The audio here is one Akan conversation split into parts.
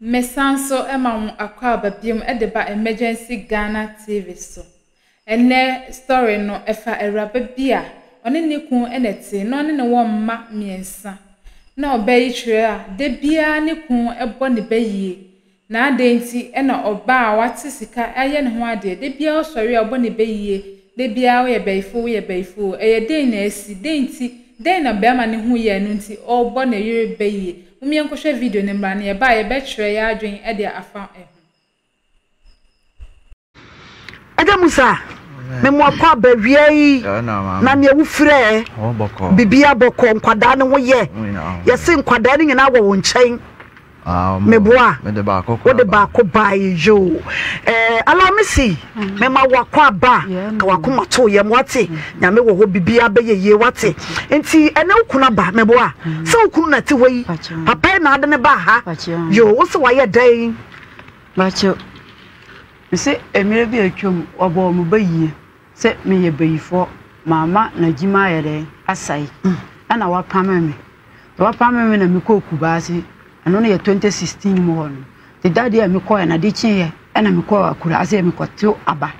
Mesan nso ma mo akwaaba biom de ba Emergency Ghana TV so. Ɛnnɛ story no ɛfa awuraba bi a ɔne ne kun na ɛte na ɔne no wɔ mma mmiɛnsa. Na ɔbaa yi kyerɛ a da biara ne kun bɔ ne ba yie Na adɛn nti na ɔbaa a wate sika ayɛ ne ho adeɛ, da biara ɔsɔre a ɔbɔ ne bɛ yie, da biara woyɛ bɛyifo, woyɛ bɛyifo o, ɛyɛ dɛn na asi, dɛn nti, dɛn na barima no hu yɛɛ no nti ɔrebɔ ne yere bɛ yie? Mom yɛnkɔhwɛ video no mmra na yɛba a yɛbɛkyerɛ yɛn adwene de afa ho. Agya Musa, me mo akɔ aba wia yi na nea wofirɛ bibia bɔkɔ nkwadaa no ho yɛ yɛse nkwadaa no nyinaa wɔ wo nkyɛn meboa wode baako bae yoo eh, alamisi mema wakɔ aba ka wakoma to yam wate nyame wɔ hɔ bibia bɛyɛ yie wate nti ɛnɛ wo kunu aba meboa sɛ wo kunu na te hɔ yi papa yi na ade ne ba ha yoo wo sɛ wayɛ dɛn Bakyɛ, mese mmerɛ bi a atwam wɔbɔɔ me ba yie sɛ meyɛ bayifoɔ mamma n'agyima ayɛ dɛn asae ɛna wapame me nti wapame me na mekɔɔ Kubaase ɛno no yɛ 2016 mu hɔ no nti da deɛ mekɔɛ na de kyeeɛ ɛna mekɔɔ akuraase mekɔto aba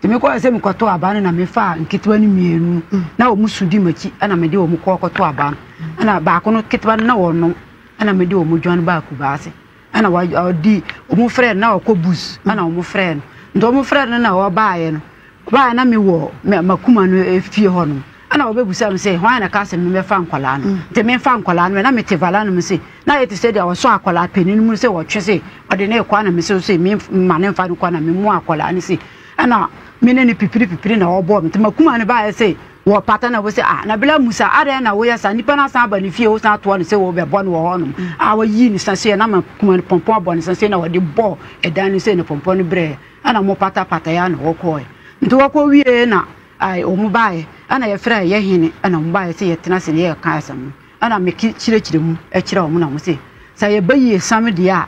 nti mekɔɛ sɛ mekɔto aba no na mefaa nketewa no mmienu na wɔn su di m'akyi ɛna mede wɔn kɔɔ kɔto aba no ɛna baako no ketewa no na wɔnom ɛna mede wɔn dwane baa Kubaase. Ɛna ɔdi wɔn frɛ no na ɔkɔ bus ɛna wɔn frɛ no nti wɔn frɛ no na ɔbaayɛ no ɔbaayɛ na mi wɔ makuma no efie hɔ nom ɛna ɔbɛbusa mi sɛ hwan na ka sɛ mi bɛfa nkɔlaa no nti mi nfa nkɔlaa no na mi te vala no mu se na yɛ te sɛ deɛ ɔsɔ akɔlaa panin mu sɛ ɔtwe se ɔde ne kɔ na mi sɛ sɛ mi ma ne nfa no kɔ na mi mu akɔlaa no se ɛna mi ne ne pipiri pipiri na ɔbɔ mi nti makuma no baayɛ sɛ Wɔ pata na wose ah na bla musa adɛn na woyɛ saa nipa no asan aba ne fie wosan atoa no sɛ wobɛbɔ no wɔ hɔ nom a wɔyii ne sa sei na ma kuma no pɔmpɔn abɔ ne sa sei na wɔde bɔ ɛdan no sei na pɔmpɔn no brɛɛ ɛna mo pata pata ya na wɔkɔɛ nti wɔkɔ wie na ai wɔn baeɛ ɛna yɛfrɛ yɛ hene ɛna wɔn baeɛ sɛ yɛtena ase na yɛka asɛm no ɛna meke kyerɛkyerɛ mu ɛkyerɛ wɔn na wɔn se sɛ yɛbɛyie sam deɛ a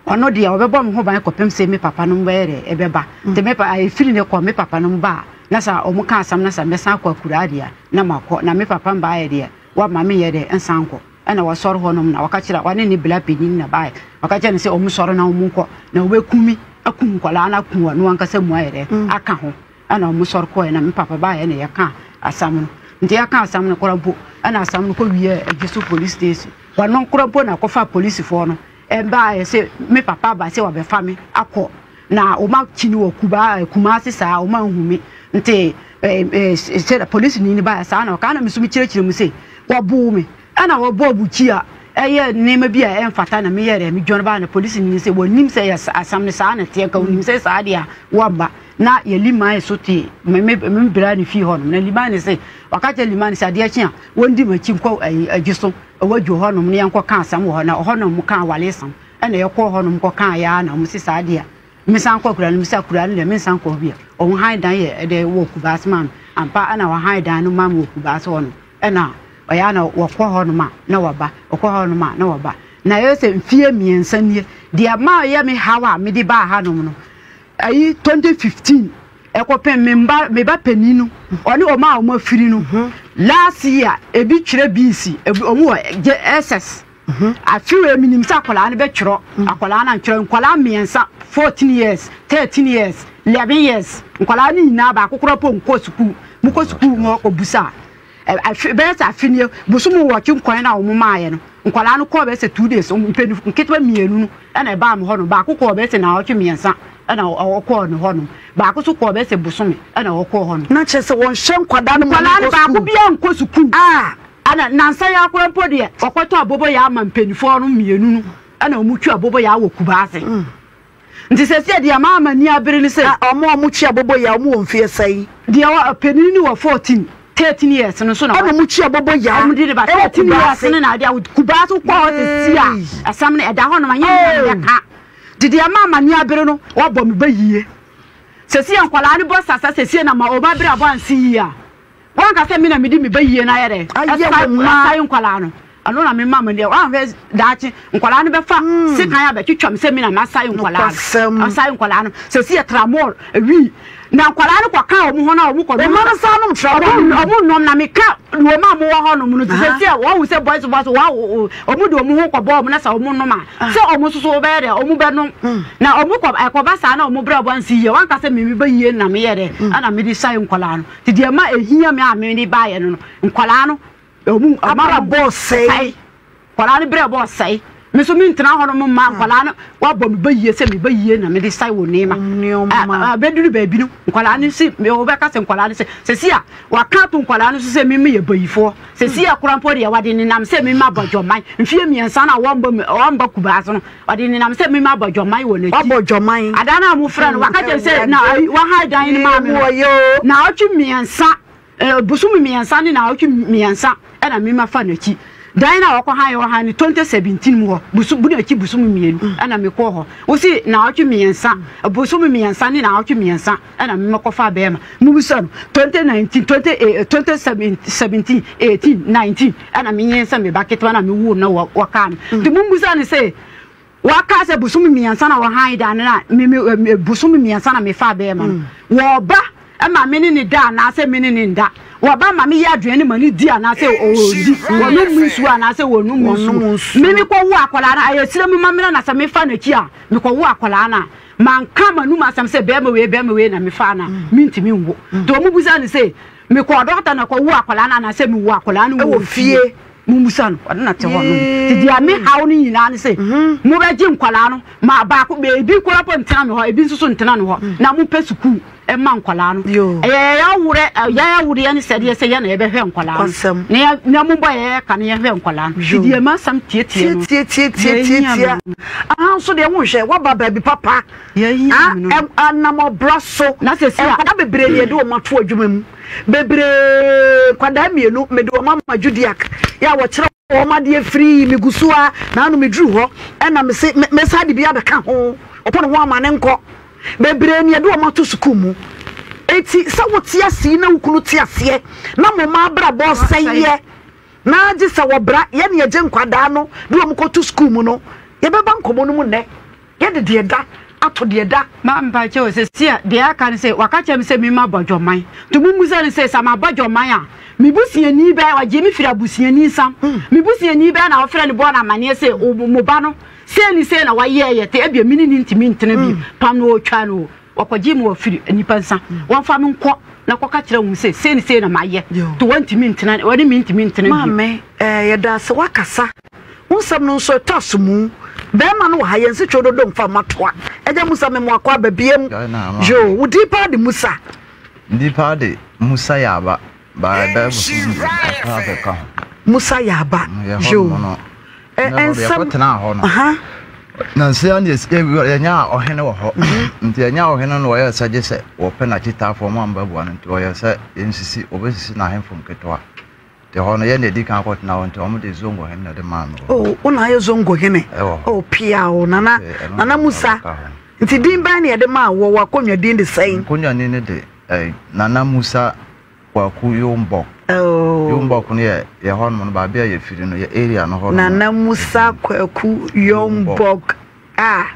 Ɔno deɛ ɔbɛbɔ me ho ban kɔpem sɛ me papa nom bɛyɛ dɛ ɛbɛba. Nti me pa ɛfiri ne kɔ me papa nom ba a, na sɛ ɔmo ka asɛm na sɛ mɛsan akɔ akuraa deɛ a, na makɔ. Na me papa mbaeɛ deɛ, wamma menyɛ dɛ nsan nkɔ. Ɛna wɔsɔre hɔ nom na wɔka kyerɛ ɔne ne bla panin na baeɛ. Wɔka kyerɛ no sɛ ɔmo sɔre na ɔmo nkɔ na wɔbɛku me, akum nkwadaa no aku ɔno ankasa mu ayɛ dɛ aka ho. Ɛna ɔmo sɔre kɔɛ na me papa baeɛ na yɛka asɛm no. Nti yɛka asɛm no koraa mpo, ɛna asɛm no kɔ wieɛ Adwoso police station. Ɔno koraa mpo na ɔkɔfaa polisifoɔ no. Ɛbaeɛ sɛ me papa aba sɛ ɔbɛfa me akɔ na wɔn akyi no wɔ Kuba Kumasi saa wɔn anhu me nti ɛɛ sɛ polisini no baeɛ saa na ɔka na me nso mekyerɛkyerɛ mu sɛ wɔboo me ɛna wɔbɔɔ bukyi a ɛyɛ nneɛma bi a ɛmfata na meyɛ dɛ medwane baa na polisini no sɛ wɔnim sɛ yɛ asɛm no saa na ɛteɛ nka wɔnim sɛ saa deɛ a wɔmma na yɛ liman so te me me me bra ne fie hɔ nom na liman no sɛ wɔka kyerɛ liman sɛ adeɛ kye a wɔndi m'akyi nkɔ ɛyi adwi so Ɛwɔ dwo hɔ nom na yɛnkɔ ka asɛm wɔ hɔ na ɔhɔ nom ka awalesɛm ɛna yɛkɔɔ hɔ nom kɔ kaa yɛ a na ɔmo se saa deɛ a me san kɔ akura no mu sɛ akura no deɛ me nsan kɔ hɔ bio ɔmo han dan yɛ ɛdɛ wɔ kubaase maa me ampa ɛna wɔhan dan no maa me wɔ kubaase hɔ nom ɛna ɔyɛ a na wɔkɔ hɔ nom a na wɔba wɔkɔ hɔ nom a na wɔba na ɛyɛ sɛ mfie mmiɛnsa nie deɛ maa ɛyɛ me haw a mede baa ha nom no ayi 2015 Ɛkɔpem me mba me ba panin no ɔne wɔn a wɔn afiri no last year ebi twerɛ BC ebi wɔn wɔ JSS afe wei menim sɛ akwadaa no bɛtwerɛ akwadaa no antwerɛ nkwadaa mmiɛnsa 14 years 13 years 11 years nkwadaa no nyinaa baako koraa po nkɔ sukuu mokɔ sukuu mu ɔbusa Afe, bɛyɛ sɛ afe nie, bosom nwɔtwe nkwan no a wɔn maaeɛ no, nkwadaa no kɔɔ bɛyɛ sɛ two days, mpanyinfo nketewa mmienu no ɛna ɛbaa me hɔ nom, baako kɔɔ bɛyɛ sɛ naawɔtwe mmiɛnsa ɛna ɔkɔɔ ne hɔ nom, baako nso kɔɔ bɛyɛ sɛ bosome ɛna ɔkɔɔ hɔ nom. Na kyerɛ sɛ wɔnhyɛ nkwadaa no ma Nkwadaa no wɔnkɔ baako sukuu. biara nkɔ sukuu. Ah! Ɛna nansa yi ara koraa mpo deɛ, wɔkɔtɔ aboboyaa ama mpanimfoɔ no mmienu no ɛna wɔtwi aboboyaa wɔ Kumasi. Nti sɛsɛ deɛ maa m'ani abere ne sɛ. Na wɔn a wɔtwi aboboyaa wɔn wɔ mfeɛ sɛn? Deɛ ɔ panin no wɔ 14, 13 years no nso na. Ɛna wɔtwi aboboyaa Wɔn de ne ba ɛwɔ 13 years Kumasi. no na adeɛ Kumasi wokɔ hɔ sɛsi a asɛm no ɛda hɔ nom anyɛ nea Oh! mebɛka. Nti deɛ maa m'ani abere no wɔbɔ me ba yie. Sɛsi a nkwadaa no bɔ sasa sɛsi na ma wɔn abrabɔ ansi yie a. Wɔanka sɛ me na mede me ba yie no ayɛ dɛ Ayɛ ɛsae wo mma. ɛsae nkwadaa no. Ɛno na mema mo deɛ woanhwɛ daakye nkwadaa no bɛfa sekan abɛtwitwa me sɛ me na masae nkwadaa no. Masae nkwadaa no. Sɛsi yɛ tramol wii. Na nkwadaa no kɔka wɔn ho na wɔn kɔ nom. Mma no saa nom tramol no. Wɔn nnom na meka wɔn a wɔwɔ hɔ nom no. Sɛsi a wɔn sɛ boys boys wɔn wɔn de wɔn ho kɔbɔ wɔn na sɛ wɔn nom a sɛ wɔn nso so wɔbɛyɛ dɛ wɔn bɛnom. Na wɔn kɔ ɛkɔba saa na wɔn brɛ bɔ nsi yie. Wɔn ankasa mi bɛ yie na meyɛ dɛ ɛna mede sae nkwadaa no. Ti deɛ ma ehia me a mede baayɛ no no nkwadaa no. Ɔmu abrabɔ sɛe. Nkwadaa no brɛ bɔ sɛe. Me nso mentena hɔ nom mma nkwadaa no wabɔ me ba yie sɛ me ba yie na mede sae wɔ nneɛma. Bɛduru baabi no nkwadaa no si wɔbɛka sɛ nkwadaa no sɛ sɛsi a waka ato nkwadaa no so sɛ me meyɛ bayifoɔ. Sɛsi a kora mpo deɛ wɔde nenam sɛ me ma bɔ dwɔman mfeɛ mmiɛnsa no a wɔmba wɔmba kubaa so no wɔde nenam sɛ me ma bɔ dwɔman wɔ n'akyi. Wabɔ dwɔman. Adan no a mofrɛ no waka kyerɛ sɛ na waha dan no maa me no na ɔtwe mmiɛnsa. Bosome mmiɛnsa ne naawɔtwe mmiɛnsa na me ma fa n'akyi. Dan no a wɔkɔ han wɔ han no 2017 mu hɔ, boso bu n'akyi bosome mmienu na me kɔɔ hɔ. Wosi naawɔtwe mmiɛnsa, bosome mmiɛnsa ne naawɔtwe mmiɛnsa na me ma kɔ fa bɛɛma. Mo bisa no 2019, 20, 2017, 18, 19 na me nyinsɛn me ba ketewa na me woo no na wɔkaa no. Nti mo bisa no sɛ Wɔaka sɛ bosome mmiɛnsa na wɔhan da no na me me me bosome mmiɛnsa na mefaa bɛrima no. Wɔba ma me ne ne da anaasɛ me ne ne nda. Wɔba ma meyɛ aduane ma no di anaasɛ ɔndi. Wɔnom nsuo anaasɛ wɔnnom nsuo. Me mekɔwo akwadaa no ɛyɛ serɛ mu ma mena na sɛ mefa n'akyi a mekɔwo akwadaa no a manka m'anum asɛm sɛ bɛrima wei bɛrima wei na mefaa no a mentumi nwo. Nti wɔbisa no sɛ mekɔɔ dɔkta na kɔwo akwadaa no anaasɛ mewoo akwadaa no wɔ fie. Mommisa no, ɔno na te hɔ no. Nti deɛ me haw no nyinaa ne sɛ, mobɛgye nkwadaa no ma baako, ebi koraa mpo ntena me hɔ, ebi nso so ntena ne hɔ, na mopɛ sukuu ma nkwadaa no. Ɛyɛ yɛn aworɛ, yɛn awodeɛ ne sɛdeɛ sɛ yɛn na yɛbɛhwɛ nkwadaa no. Na yɛ, na mobɔ yɛn ka na yɛhwɛ nkwadaa no. Nti deɛ m'asɛm tietie no. Tietie. Aha nso deɛ wonhwɛ, woaba baabi papa. Yɛhia me no. Anam ɔbra so. Na sɛ si a. Nkwadaa bebree na yɛde wɔn ato adwuma mu. Bebree, nkwadaa mmienu, mede wɔn ama Judiac, yɛ a wɔkyerɛ wɔn adeɛ firii, megu so ara, na ano meduru hɔ, ɛna mese mɛsan de bi abɛka ho, ɔpɔ ne ho ama ne nkɔ. Bebree na yɛde wɔn ato sukuu mu. Enti sɛ wote ase yi na wo kunu te aseɛ, na mo mma abrabɔ sɛeɛ, na gye sɛ wɔbra, yɛne yɛgye nkwadaa no de wɔn kɔto sukuu mu no, yɛbɛba nkɔmmɔ no mu nnɛ. Yɛde deɛ ɛda ato deɛ ɛda. Ma mpakyɛw sɛsi a deɛ aka ne sɛ waka kyerɛ me sɛ memma abɔdwɔman nti mommisa no sɛ sɛ mabɔ dwɔman a me busuani bɛn ɔgyee me firi abusuani nsam me busuani bɛn na ɔfrɛ no bɔɔ no amaneɛ sɛ mo ba no sei ne sei na wayɛɛyɛ te ebia me ne no ntumi ntena bio pam no ɔtwa no o wɔkɔgyee me wɔ firi nnipa nsa wɔmfa me nkɔ na kɔka kyerɛ wɔn sɛ sei ne sei na mayɛ nti wɔntumi ntena wɔne me ntumi ntena bio. Maame, eh, yɛda ase wakasa. Wo nsɛm no nso ɛtɔ asomu. Bɛɛma no wɔ ha, yɛn se twododo mfa mma toa. Agya Musa me mo akɔ aba biam. Yoo, wo din paa de Musa? Me din paa de Musa Yaaba, ba ɛbɛyɛ bosom mmienu kakra bɛka ho. Musa Yaaba, yoo. Nsɛm, yɛkɔtenaa hɔ no, nansa yi na yɛnyaa ɔhene wɔ hɔ. Nti yɛnyaa ɔhene no wɔyɛɛ sɛ gye sɛ wɔpɛ n'akyitaafoɔ ma wɔbɛboa no nti wɔyɛɛ sɛ yɛnsisi, wɔbɛsisi n'ahemfo nketewa. Nti hɔ no yɛn na yɛdi kan kɔtena hɔ nti wɔn de Zongo hene na ɛde maa me wɔ hɔ. Oh, wo na ayɛ Zongo hene? Ɛwɔ hɔ. Oh, pia o, Nana, Nana Musa. Nti din bɛn na yɛde maa wɔ w'akonnwa din de sɛn? Nkonnwa ni no de, eh, Nana Musa Kwaku Yombok. Oh. Yombok no yɛ yɛ hɔnom no baabi a yɛfiri no yɛ area no hɔnom. Nana Musa Kwaku Yombok. Ah,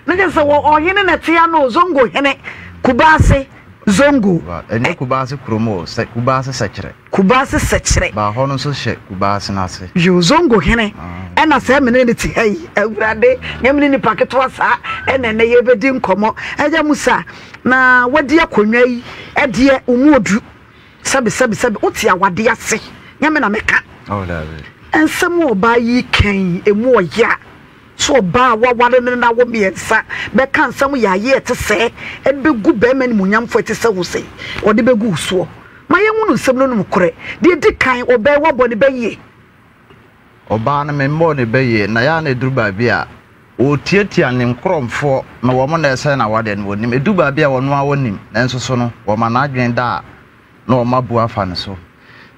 na kyerɛ sɛ wɔ ɔhene na ɛte ano Zongo hene, Kubase Zongo. Ɛnyɛ Kubase kurom o, sɛ Kubase sɛkyerɛ. Kubase sɛkyerɛ. Ba hɔ no nso hyɛ Kubase no ase. Yoo, Zongo hene ɛna sɛ mene ne te ha yi. Awurade, nyɛ mene nipa ketewa saa ɛna ɛnɛ yɛbɛdi nkɔmmɔ. Agya Musa, na wadi akonnwa yi ɛdeɛ wo mu odu. Sɛbi sɛbi sɛbi, wote awadeɛ ase, nyɛ me na meka. Oh, dabi. Nsɛm a ɔbaa yi ka yi, emu ɔya. So ɔbaa a waware no na awo mmiɛnsa bɛka nsɛm yaaye a ɛte sɛɛ de bɛgu barima animuonyamfoɔ a ɛte sɛ wo sei, ɔde bɛgu wo soɔ? Ma yɛnhunu nsɛm no nokorɛ. Deɛ ɛdi kan, ɔbaa yi woabɔ ne bɛ yie. Ɔbaa no, memmɔɔ ne bɛ yie, na yɛ a na ɛduru baabi a, ɔtiatia ne nkorɔmfoɔ na wɔn na ɛsɛe n'awadeɛ no, wɔnnim. Ɛduru baabi a, ɔno ara ɔnim, nanso so no, wɔma n'adwene da a, na wɔn abu afa ne so.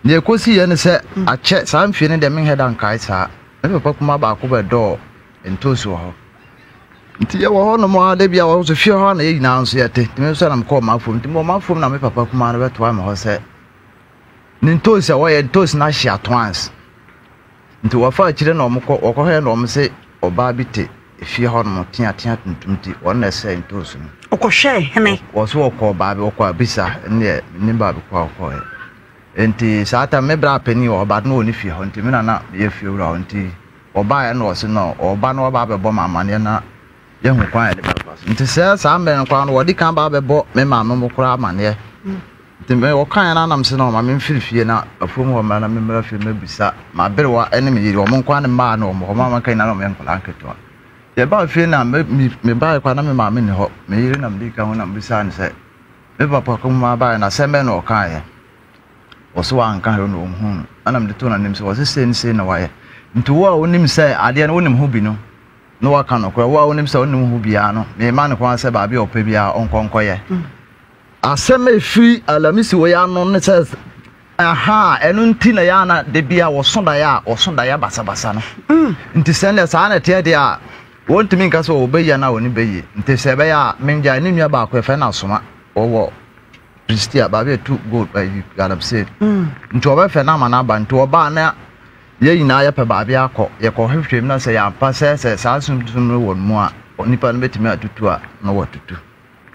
Deɛ ɛkɔsiiɛ ne sɛ, akyɛ, saa mfie no deɛ menhɛ da nkae saa. Me papa kumaa baako bɛdɔɔ ntoosi wɔ hɔ. Nti yɛwɔ hɔ nom ara da bi a wɔn nso fie hɔ na yɛn nyinaa nso yɛte. Nti me nso na mekɔɔ m'afuom. Nti mewɔ m'afuom na me papa kumaa no bɛtoa me hɔ sɛ ne ntoosi a wɔyɛ ntoosi no ahye at once. Nti wɔfa akyire na wɔkɔ wɔkɔhwɛ na wɔn se ɔbaa bi te efie hɔ nom teatea tuntum nti wɔn na ɛsɛe ntoosi no. Ɔkɔhwɛɛ hene? Wɔ so wɔkɔɔ baabi wɔkɔ abisa ɛnneɛ mennim baabi kɔ a wɔkɔɔɛ. Nti saa tam me bra panin wɔ hɔ but na ɔnni fie hɔ nti me na na meyɛ fie wura hɔ nti wɔbaeɛ na wɔse no ɔba na wɔba abɛbɔ me amaneɛ na yɛhu kwan a yɛde bɛfa so. Nti sɛ saa mmerɛ no koraa no wɔde kan ba abɛbɔ me maame mo koraa amaneɛ. Nti me wɔkaeɛ no anam se no ɔma memfiri fie na afuom hɔ mmra na memmra fie mɛbisa m'aberewa ne me yere wɔn nkoa ne mmaa na wɔn hɔ wɔn a wɔka nyinaa na wɔyɛ nkwadaa nketewa. Yɛbaa fie na me me mebaeɛ koraa na me maame nni hɔ me yere na mede ka ho na mebisaa no sɛ me papa kumaa baeɛ na asɛm bɛn na ɔkaeɛ. Wɔse wanka hwee na ɔnhuu no ɛna mede too n'anim sɛ wɔse sei ne sei na wayɛ. Nti wo a wonim sɛ adeɛ no wonim ho bi no na waka nokorɛ wo a wonim sɛ wonim ho biara no mema no kwan sɛ baabi a ɔpɛ biara ɔnkɔ nkɔyɛ. Asɛm a ɛfiri Alamisi wei ano ne sɛ, Ahaa, ɛno nti na ɛyɛ a na da bi a wɔso daeɛ a, wɔso daeɛ basabasa no. Nti sɛ ɛnneɛ saa na ɛteɛ deɛ a, wɔntumi nka sɛ wɔbɛyi anaa wɔnni bɛyi. Nti sɛ ɛbɛyɛ a, mengyae ne nua baako, yɛfrɛ no Asoma, ɔwɔ Prestea, baabi a ɛtu gold, ayi, galamsey. Nti wɔbɛfrɛ no ama no aba. Nti ɔbaa na yɛn nyinaa yɛpɛ baabi akɔ. Yɛkɔhwehwɛ mu na sɛ ɛyɛ ampa sɛ sɛ saa sunsum no wɔ ne mu a, nipa no bɛtumi atutu a, na watutu.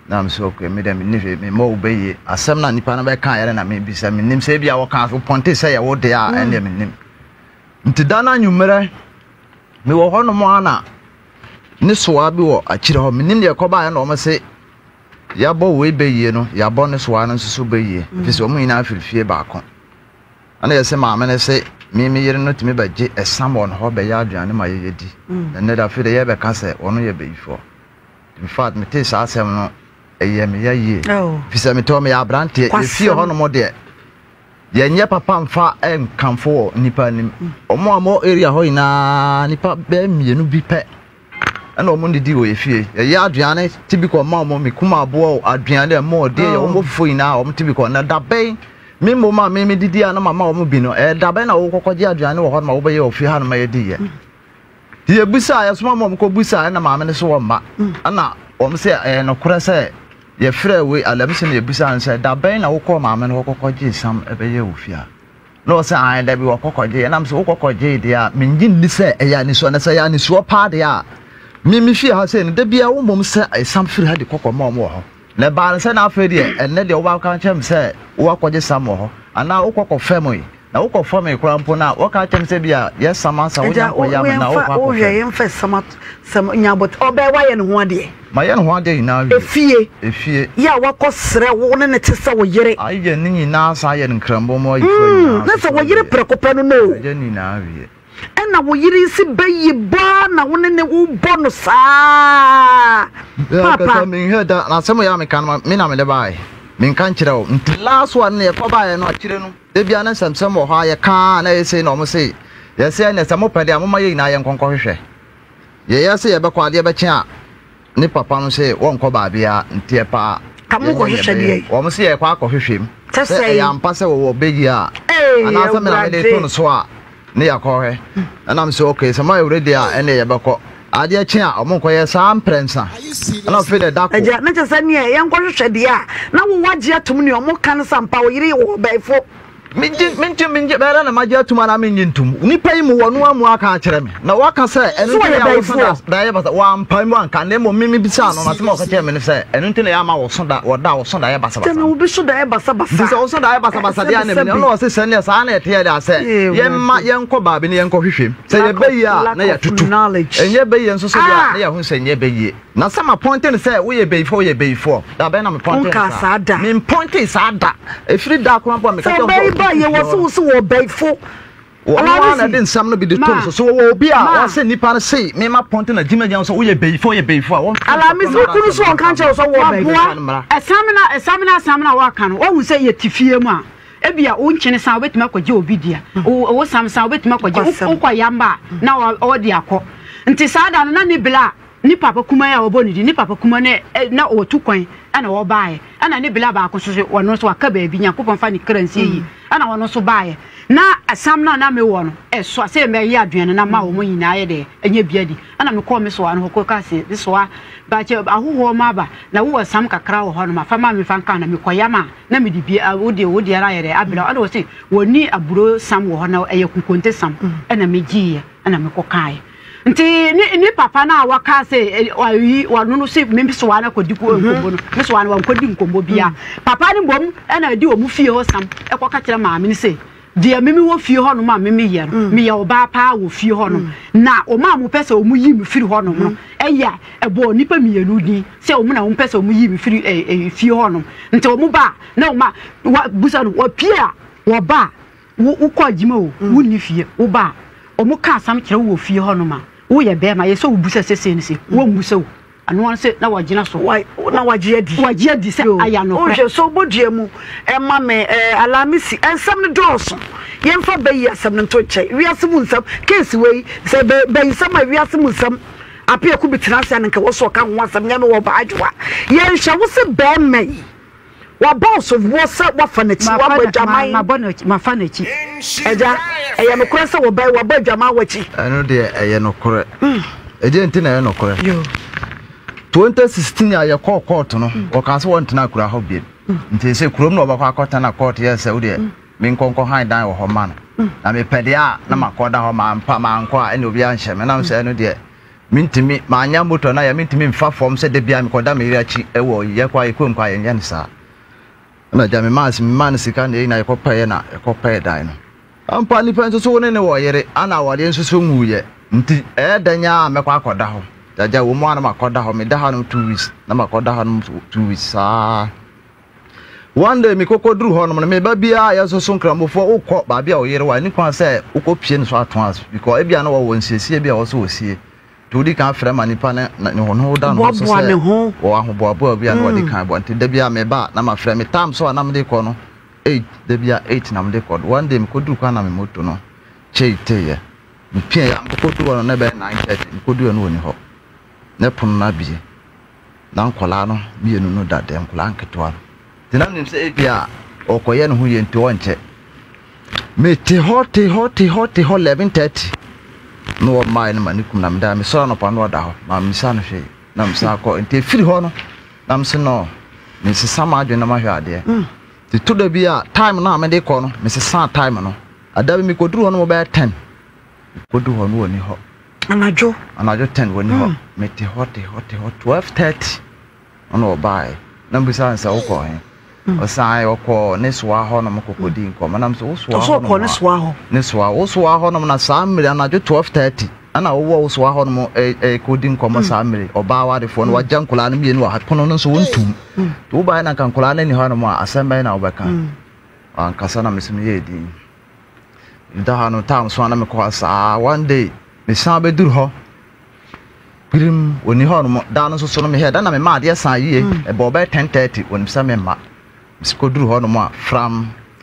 Na me sɛ okay, me deɛ menni hwee, memmɔ wo bɛ yie. Asɛm no a nipa no bɛkaeɛ no na mebisa, mennim sɛ ebia wɔkaa so pɔnte sɛ yɛ wo deɛ a, ɛndeɛ mennim. Nti da no anwummerɛ, mewɔ hɔnom a na ne soa bi wɔ akyire hɔ, mennim deɛ ɛkɔbaeɛ na wɔn se yɛabɔ wei bɛ yie no, yɛabɔ ne soa no nso so bɛ yie, ɛfiri sɛ wɔn nyinaa firi fie baako. Ɛna yɛse maame no se me me yere no tumi bɛgye ɛsam wɔ ne hɔ bɛyɛ aduane ma yɛyɛdi. Na nnɛ da afei deɛ yɛbɛka sɛ wɔn yɛ bayifoɔ. In fact, metee saa asɛm no, ɛyɛ me ya yie. Fi sɛ metɔ meyɛ aberanteɛ, yɛfie hɔ nom deɛ, yɛnyɛ papa mfa nkamfo wɔ nnipa anim. Wɔn a wɔwɔ area hɔ nyinaa, nnipa bɛyɛ mmienu bi pɛ ɛna wɔn didi wɔ yɛfie. Yɛyɛ aduane ti bi kɔ ma wɔn, me kum aboa o, aduane ɛmo ɔdeɛ yɛ wɔn fufuo nyinaa wɔn ti bi kɔ. Na dabɛn me mmom a me me didi a na mama wɔn bi no, ɛyɛ dabɛn na wɔkɔkɔgye aduane wɔ hɔ nom a wɔbɛyɛ wɔ fie ha nom a yɛdi yɛ. Nti yɛbisaa, yɛsoma ma wɔkɔbisaa, ɛna maame no so wɔmma. Ɛna wɔn sɛ ɛyɛ nokorɛ sɛ yɛfrɛɛ wei Alamisi na yɛbisaa no sɛ da bɛn na wokɔɔ maame no hɔ kɔkɔgyee sam ɛbɛyɛ wo fie a? Na ɔsɛ ae dabi wɔkɔkɔgyee. Ɛnam sɛ wokɔkɔgyee deɛ a mennye nni sɛ ɛyɛ anisoɔ, na sɛ ɛyɛ anisoɔ paa deɛ a me me fie ha sei no da biara wo mmom sɛ ɛsam firi ha de kɔkɔma wɔn wɔ hɔ. Na ɛbaa no sɛ na afei deɛ ɛnnɛ deɛ wobɛka akyerɛ me sɛ woakɔgye sam wɔ hɔ anaa wokɔ kɔfɛm yi na wokɔ fam yi koraa mpo no a wɔka akyerɛ me sɛ bi a yɛ sam ansa wonya nkɔyɛ ama na wokɔ akɔfɛm. Yɛmfa sam sam nya abɔt ɔbɛɛ wayɛ ne ho adeɛ. Mayɛ ne ho adeɛ nyinaa wie. Efie. Efie. Yɛ a wakɔ srɛ wo ne ne te sɛ wo yere. Ayɛ ne nyinaa san ayɛ no nkrambɔ mu ayifoɔ nyinaa. Na sɛ wo yere prɛko pɛ no no o. Ayɛ ne nyinaa wie. Ɛna wo yere nsi bɛyi bɔ ara na wo ne ne wo bɔ no saa papa. Ankasa menhwɛ da na asɛm yɛ a meka no me na mede baeɛ menka nkyerɛ wo nti last one no yɛkɔ baeɛ no akyire no da bia na nsɛmsɛm wɔ hɔ a yɛka na ɛyɛ sei na ɔmo se yɛsɛ ɛnɛ sɛ mopɛ deɛ a moma yɛ nyinaa yɛnkɔ nkɔhwehwɛ yɛyɛ sɛ yɛbɛkɔ adeɛ bɛkye a Ne papa no se wɔnkɔ baabiara nti ɛpɛ a Ka mo yɛnyɛ kɔhwehwɛ nea deɛ ɛbɛyɛ. yi. Wɔn se yɛkɔ akɔhwehwɛ mu Sɛ sɛ sɛn? ɛyɛ ampa sɛ wɔwɔ bɛyi a Ee, anaasɛ me na mede to Awurade. no so a ne yɛakɔhwɛ. Ɛna me se okay sɛ moayɛ ready a ɛneɛ yɛbɛkɔ. Adeɛ kye a wɔn nkɔyɛ saa mprɛnsa. Ɛna afei deɛ da ko. Agya, na kyerɛ sɛ neɛ yɛnkɔhwehwɛ deɛ a na wo woagye atom nea ɔmo ka no sɛ ampa wo yere wɔ ɔbɛɛfo. Megye, megye, megye, bɛyɛ dɛ na magye atum anaa mennye ntom? Nipa yi mu wɔn amu aka akyerɛ me, na waka sɛ, ɛno nti na yɛ a woso da, da yɛ basa, wampae mu anka, na mmom me mebisaa no, na asɛm a ɔka kyerɛɛ me ne sɛ, ɛno nti na yɛ ama wɔso da, wɔda a wɔso da yɛ basabasa. Sɛ na obi so da yɛ basabasa. Nti sɛ woso da yɛ basabasa deɛ a na mene, ɔna ɔse sɛ neɛ saa na ɛteɛ deɛ a sɛ yɛmma yɛnkɔ baabi na yɛnkɔhwehwɛ mu, sɛ yɛbɛyie a na yɛatutu, ɛnyɛ bɛyie nso so deɛ a na yɛahu sɛ ɛnyɛ bɛyie. Na sɛ mapɔnte no sɛ woyɛ bayifoɔ woyɛ bayifoɔ da bɛn na mepɔnte no Wonkaa saa da. Mempɔntee saa da. Ɛfiri da koraa mpo a meka Sɛ kyerɛ wo sɛ ɔbaa yi baa yɛ wɔ se wo se wɔ bayifo. Wɔn ara na ɛde nsɛm no bi de tom so. So wɔwɔ obi a ɔse nnipa no sei me mapɔnte no agyim agyina sɛ woyɛ bayifoɔ woyɛ bayifoɔ a wɔmfa Alamisi wo kunu so ɔnka nkyerɛ wo sɛ wowɔ bayifo. Waboa ɛsamena ɛsamena asamena a waka no wahu sɛ yɛte fie mu a ebia wo nkyene san wobɛtumi akɔgye obi dea wo wo sam san wobɛtumi akɔgye wokɔ yamba a na ɔde akɔ nti saa da no na ne bla a Ne papa kumaa yi a wɔbɔ ne din, ne papa kumaa no na ɔtu kwan ɛna ɔbaeɛ, ɛna ne bla baako nso so ɔno nso waka baabi, Nyankopɔn fa ne kra nsie yie, ɛna ɔno nso baeɛ. Na ɛsam no a na mewɔ no, ɛsoa sɛ mɛyɛ aduane no ama wɔn nyinaa ayɛ dɛ, ɛnyɛ bi adi. Ɛna mekɔɔ me soa no hɔ kɔkaa sɛ, me soa, bakyɛ ahohoɔ ma aba, na wowɔ sam kakra wɔ hɔnom a, fa ma me fa nka na mekɔyam a, na mede bi, wo deɛ, wo deɛ no ayɛ dɛ, abrɛ wo. Ɛna ɔse, wɔnni aburo sam wɔ hɔ, na ɛyɛ kokonte sam. Ɛna megyeeɛ, ɛna mekɔkaeɛ. Nti ne ne papa no a wɔkaa sɛ ayi wɔno no sɛ me soa no akɔdi mhm. nkɔmmɔ no me soa no wankɔdi nkɔmmɔ bia mm. papa no mmom ɛna ɛde wɔn fie hɔ sam ɛkɔka kyerɛ maame no sɛ deɛ meme wɔ fie hɔ nom a meme yɛ no mm. meyɛ ɔbaa paa wɔ fie hɔ nom mm. na wɔn a wɔpɛ sɛ wɔn yi me firi hɔ nom no ɛyɛ ɛbɔ nnipa mmienu din sɛ wɔn na wɔn pɛ sɛ wɔn yi me firi ɛɛ fie hɔ nom nti wɔn ba na wɔn a wa busa no wɔpie a wɔba Wo wokɔ adwuma o, wonni fie, woba a, wɔn ka asɛm kyerɛ wo wɔ fie hɔ nom a, woyɛ bɛɛma, yɛ sɛ wobu sɛ sesei ne sei, wɔmmu sɛ o. Ɛno ara sɛ na wagyina so. Wa na wagye adi. Wagye adi sɛ ayɛ anokorɛ. Wohwɛ so bɔ dua mu ma me eh, Alamisi, nsɛm no dɔɔso. Yɛmfa bɛyi asɛm no nto nkyɛn. Wiase mu nsɛm, case wei, sɛ bɛ bɛyisɛm a wiase mu nsɛm, Apiaku bi tena ase a na nka wɔ so ɔka ho asɛm, nyɛ me wɔ baa adwoa. Yɛnhwɛ wo se bɛɛma yi. Wabɔ wo soboɔ sɛ woafa n'akyi, woabɔ adwaman. Mabɔ n'akyi, mafa n'akyi. Agya, ɛyɛ nokorɛ sɛ wɔbɛn wabɔ adwaman w'akyi? Ɛno deɛ ɛyɛ nokorɛ. Ɛdeɛn nti na ɛyɛ nokorɛ? 2016 a yɛkɔɔ kɔɔto no, wɔkaa sɛ wɔntena akura hɔ biom. Nti sɛ kurom na wɔbɛkɔ akɔtena kɔɔto yɛ sɛ wodeɛ menkɔ nkɔ han dan wɔ hɔ ma no. Na mepɛ deɛ a na makɔda hɔ, mampa mankɔ a ɛne obiara nhyɛ me. Nam sɛ ɛno deɛ Mentumi, manya motor no ayɛ, mentumi mfa fam sɛ da biara mekɔda me yere akyi wɔ yɛkɔ a yɛkɔ nkɔ a yɛnyɛ no saa. Ɛna agya memaa memaa no sika na yɛn nyinaa yɛkɔpɛeɛ na yɛkɔpɛɛ dan no. Ampa nipa nso so wo ne ne wɔ yere ana awadeɛ nso so nwuiɛ nti ɛyɛ dɛn ara a mɛkɔ akɔda hɔ. Agya wɔ mu a na makɔda hɔ, meda ha nom 2 weeks na makɔda ha nom 2 weeks saa. One day mekɔkɔduru hɔ nom no meba biara yɛn nso so nkramofoɔ wokɔ baabi a ɔyere wɔ a ɛni kwan sɛ wokɔ pie no so ato ase because ebia na wɔwɔ nsiesie bi a wɔsɛ wɔsie nti wodi kan frɛ ma nipa ne ne ho ho da no ho so sɛ wɔ ahoboaboa bi a na wɔde kan bɔ nti da bi a meba a na mafrɛ me time so a na mede kɔ no 8 da bi a 8 na mede kɔ one day mekɔduru kwan na me moto no kyei teeɛ mepia yɛ mekɔduru hɔ no na ɛbɛyɛ 9:30 mekɔduru hɔ no wɔni hɔ ne pono no abie Na nkwadaa no mmienu no da dɛm, nkwadaa nketewa no. Nti na menim sɛ ebia ɔrekɔyɛ ne ho yie nti ɔnkyɛ. Mete hɔ te hɔ te hɔ te hɔ 11:30 na wɔmmaeɛ no ma ne kum na meda mesɔre anɔpa na ɔda hɔ mammisa no hwee na mesan kɔ nti ɛfiri hɔ no na mese no mesesa m'adwene na mahwɛ adeɛ mm. nti to da bi a time no a mede kɔ no mesesa time no ada bi mekɔduru hɔ no mobɛyɛ 10 mekɔduru hɔ no wɔni hɔ Anadwo. Anadwo 10 wɔnni hɔ. Mete hɔ te hɔ te hɔ 12:30 ɛna ɔbaeɛ. Na mebisa no sɛ wokɔɔ he? Ɔsan ɔkɔɔ ne soa hɔ nom kɔkɔdi nkɔmmɔ. Na mesɛ wo soa hɔ nom ne soa hɔ. Ne soa wo soa hɔ nom na saa mmere anadwo 12:30 ɛna wowɔ wo soa hɔ nom ɛkɔdi nkɔmmɔ saa mmere. Ɔbaa wadefoɔ no wagya nkwadaa no mmienu wɔ ha pono no nso wontum. Nti wobaeɛ na nka nkwadaa no nni hɔ nom a asɛm bɛn na wobɛka? Wankasa na mesɛ meyɛɛ din. Meda ha no time so a na mekɔ hɔ saa one day mesan bɛduru hɔ pirim ɔni hɔ nom da no nso so no mehɛ da na mema adeɛ san yie mm. ɛbɔ ɔbɛyɛ 10:30 ɔnim sɛ memma mesikɔduru hɔ nom a fram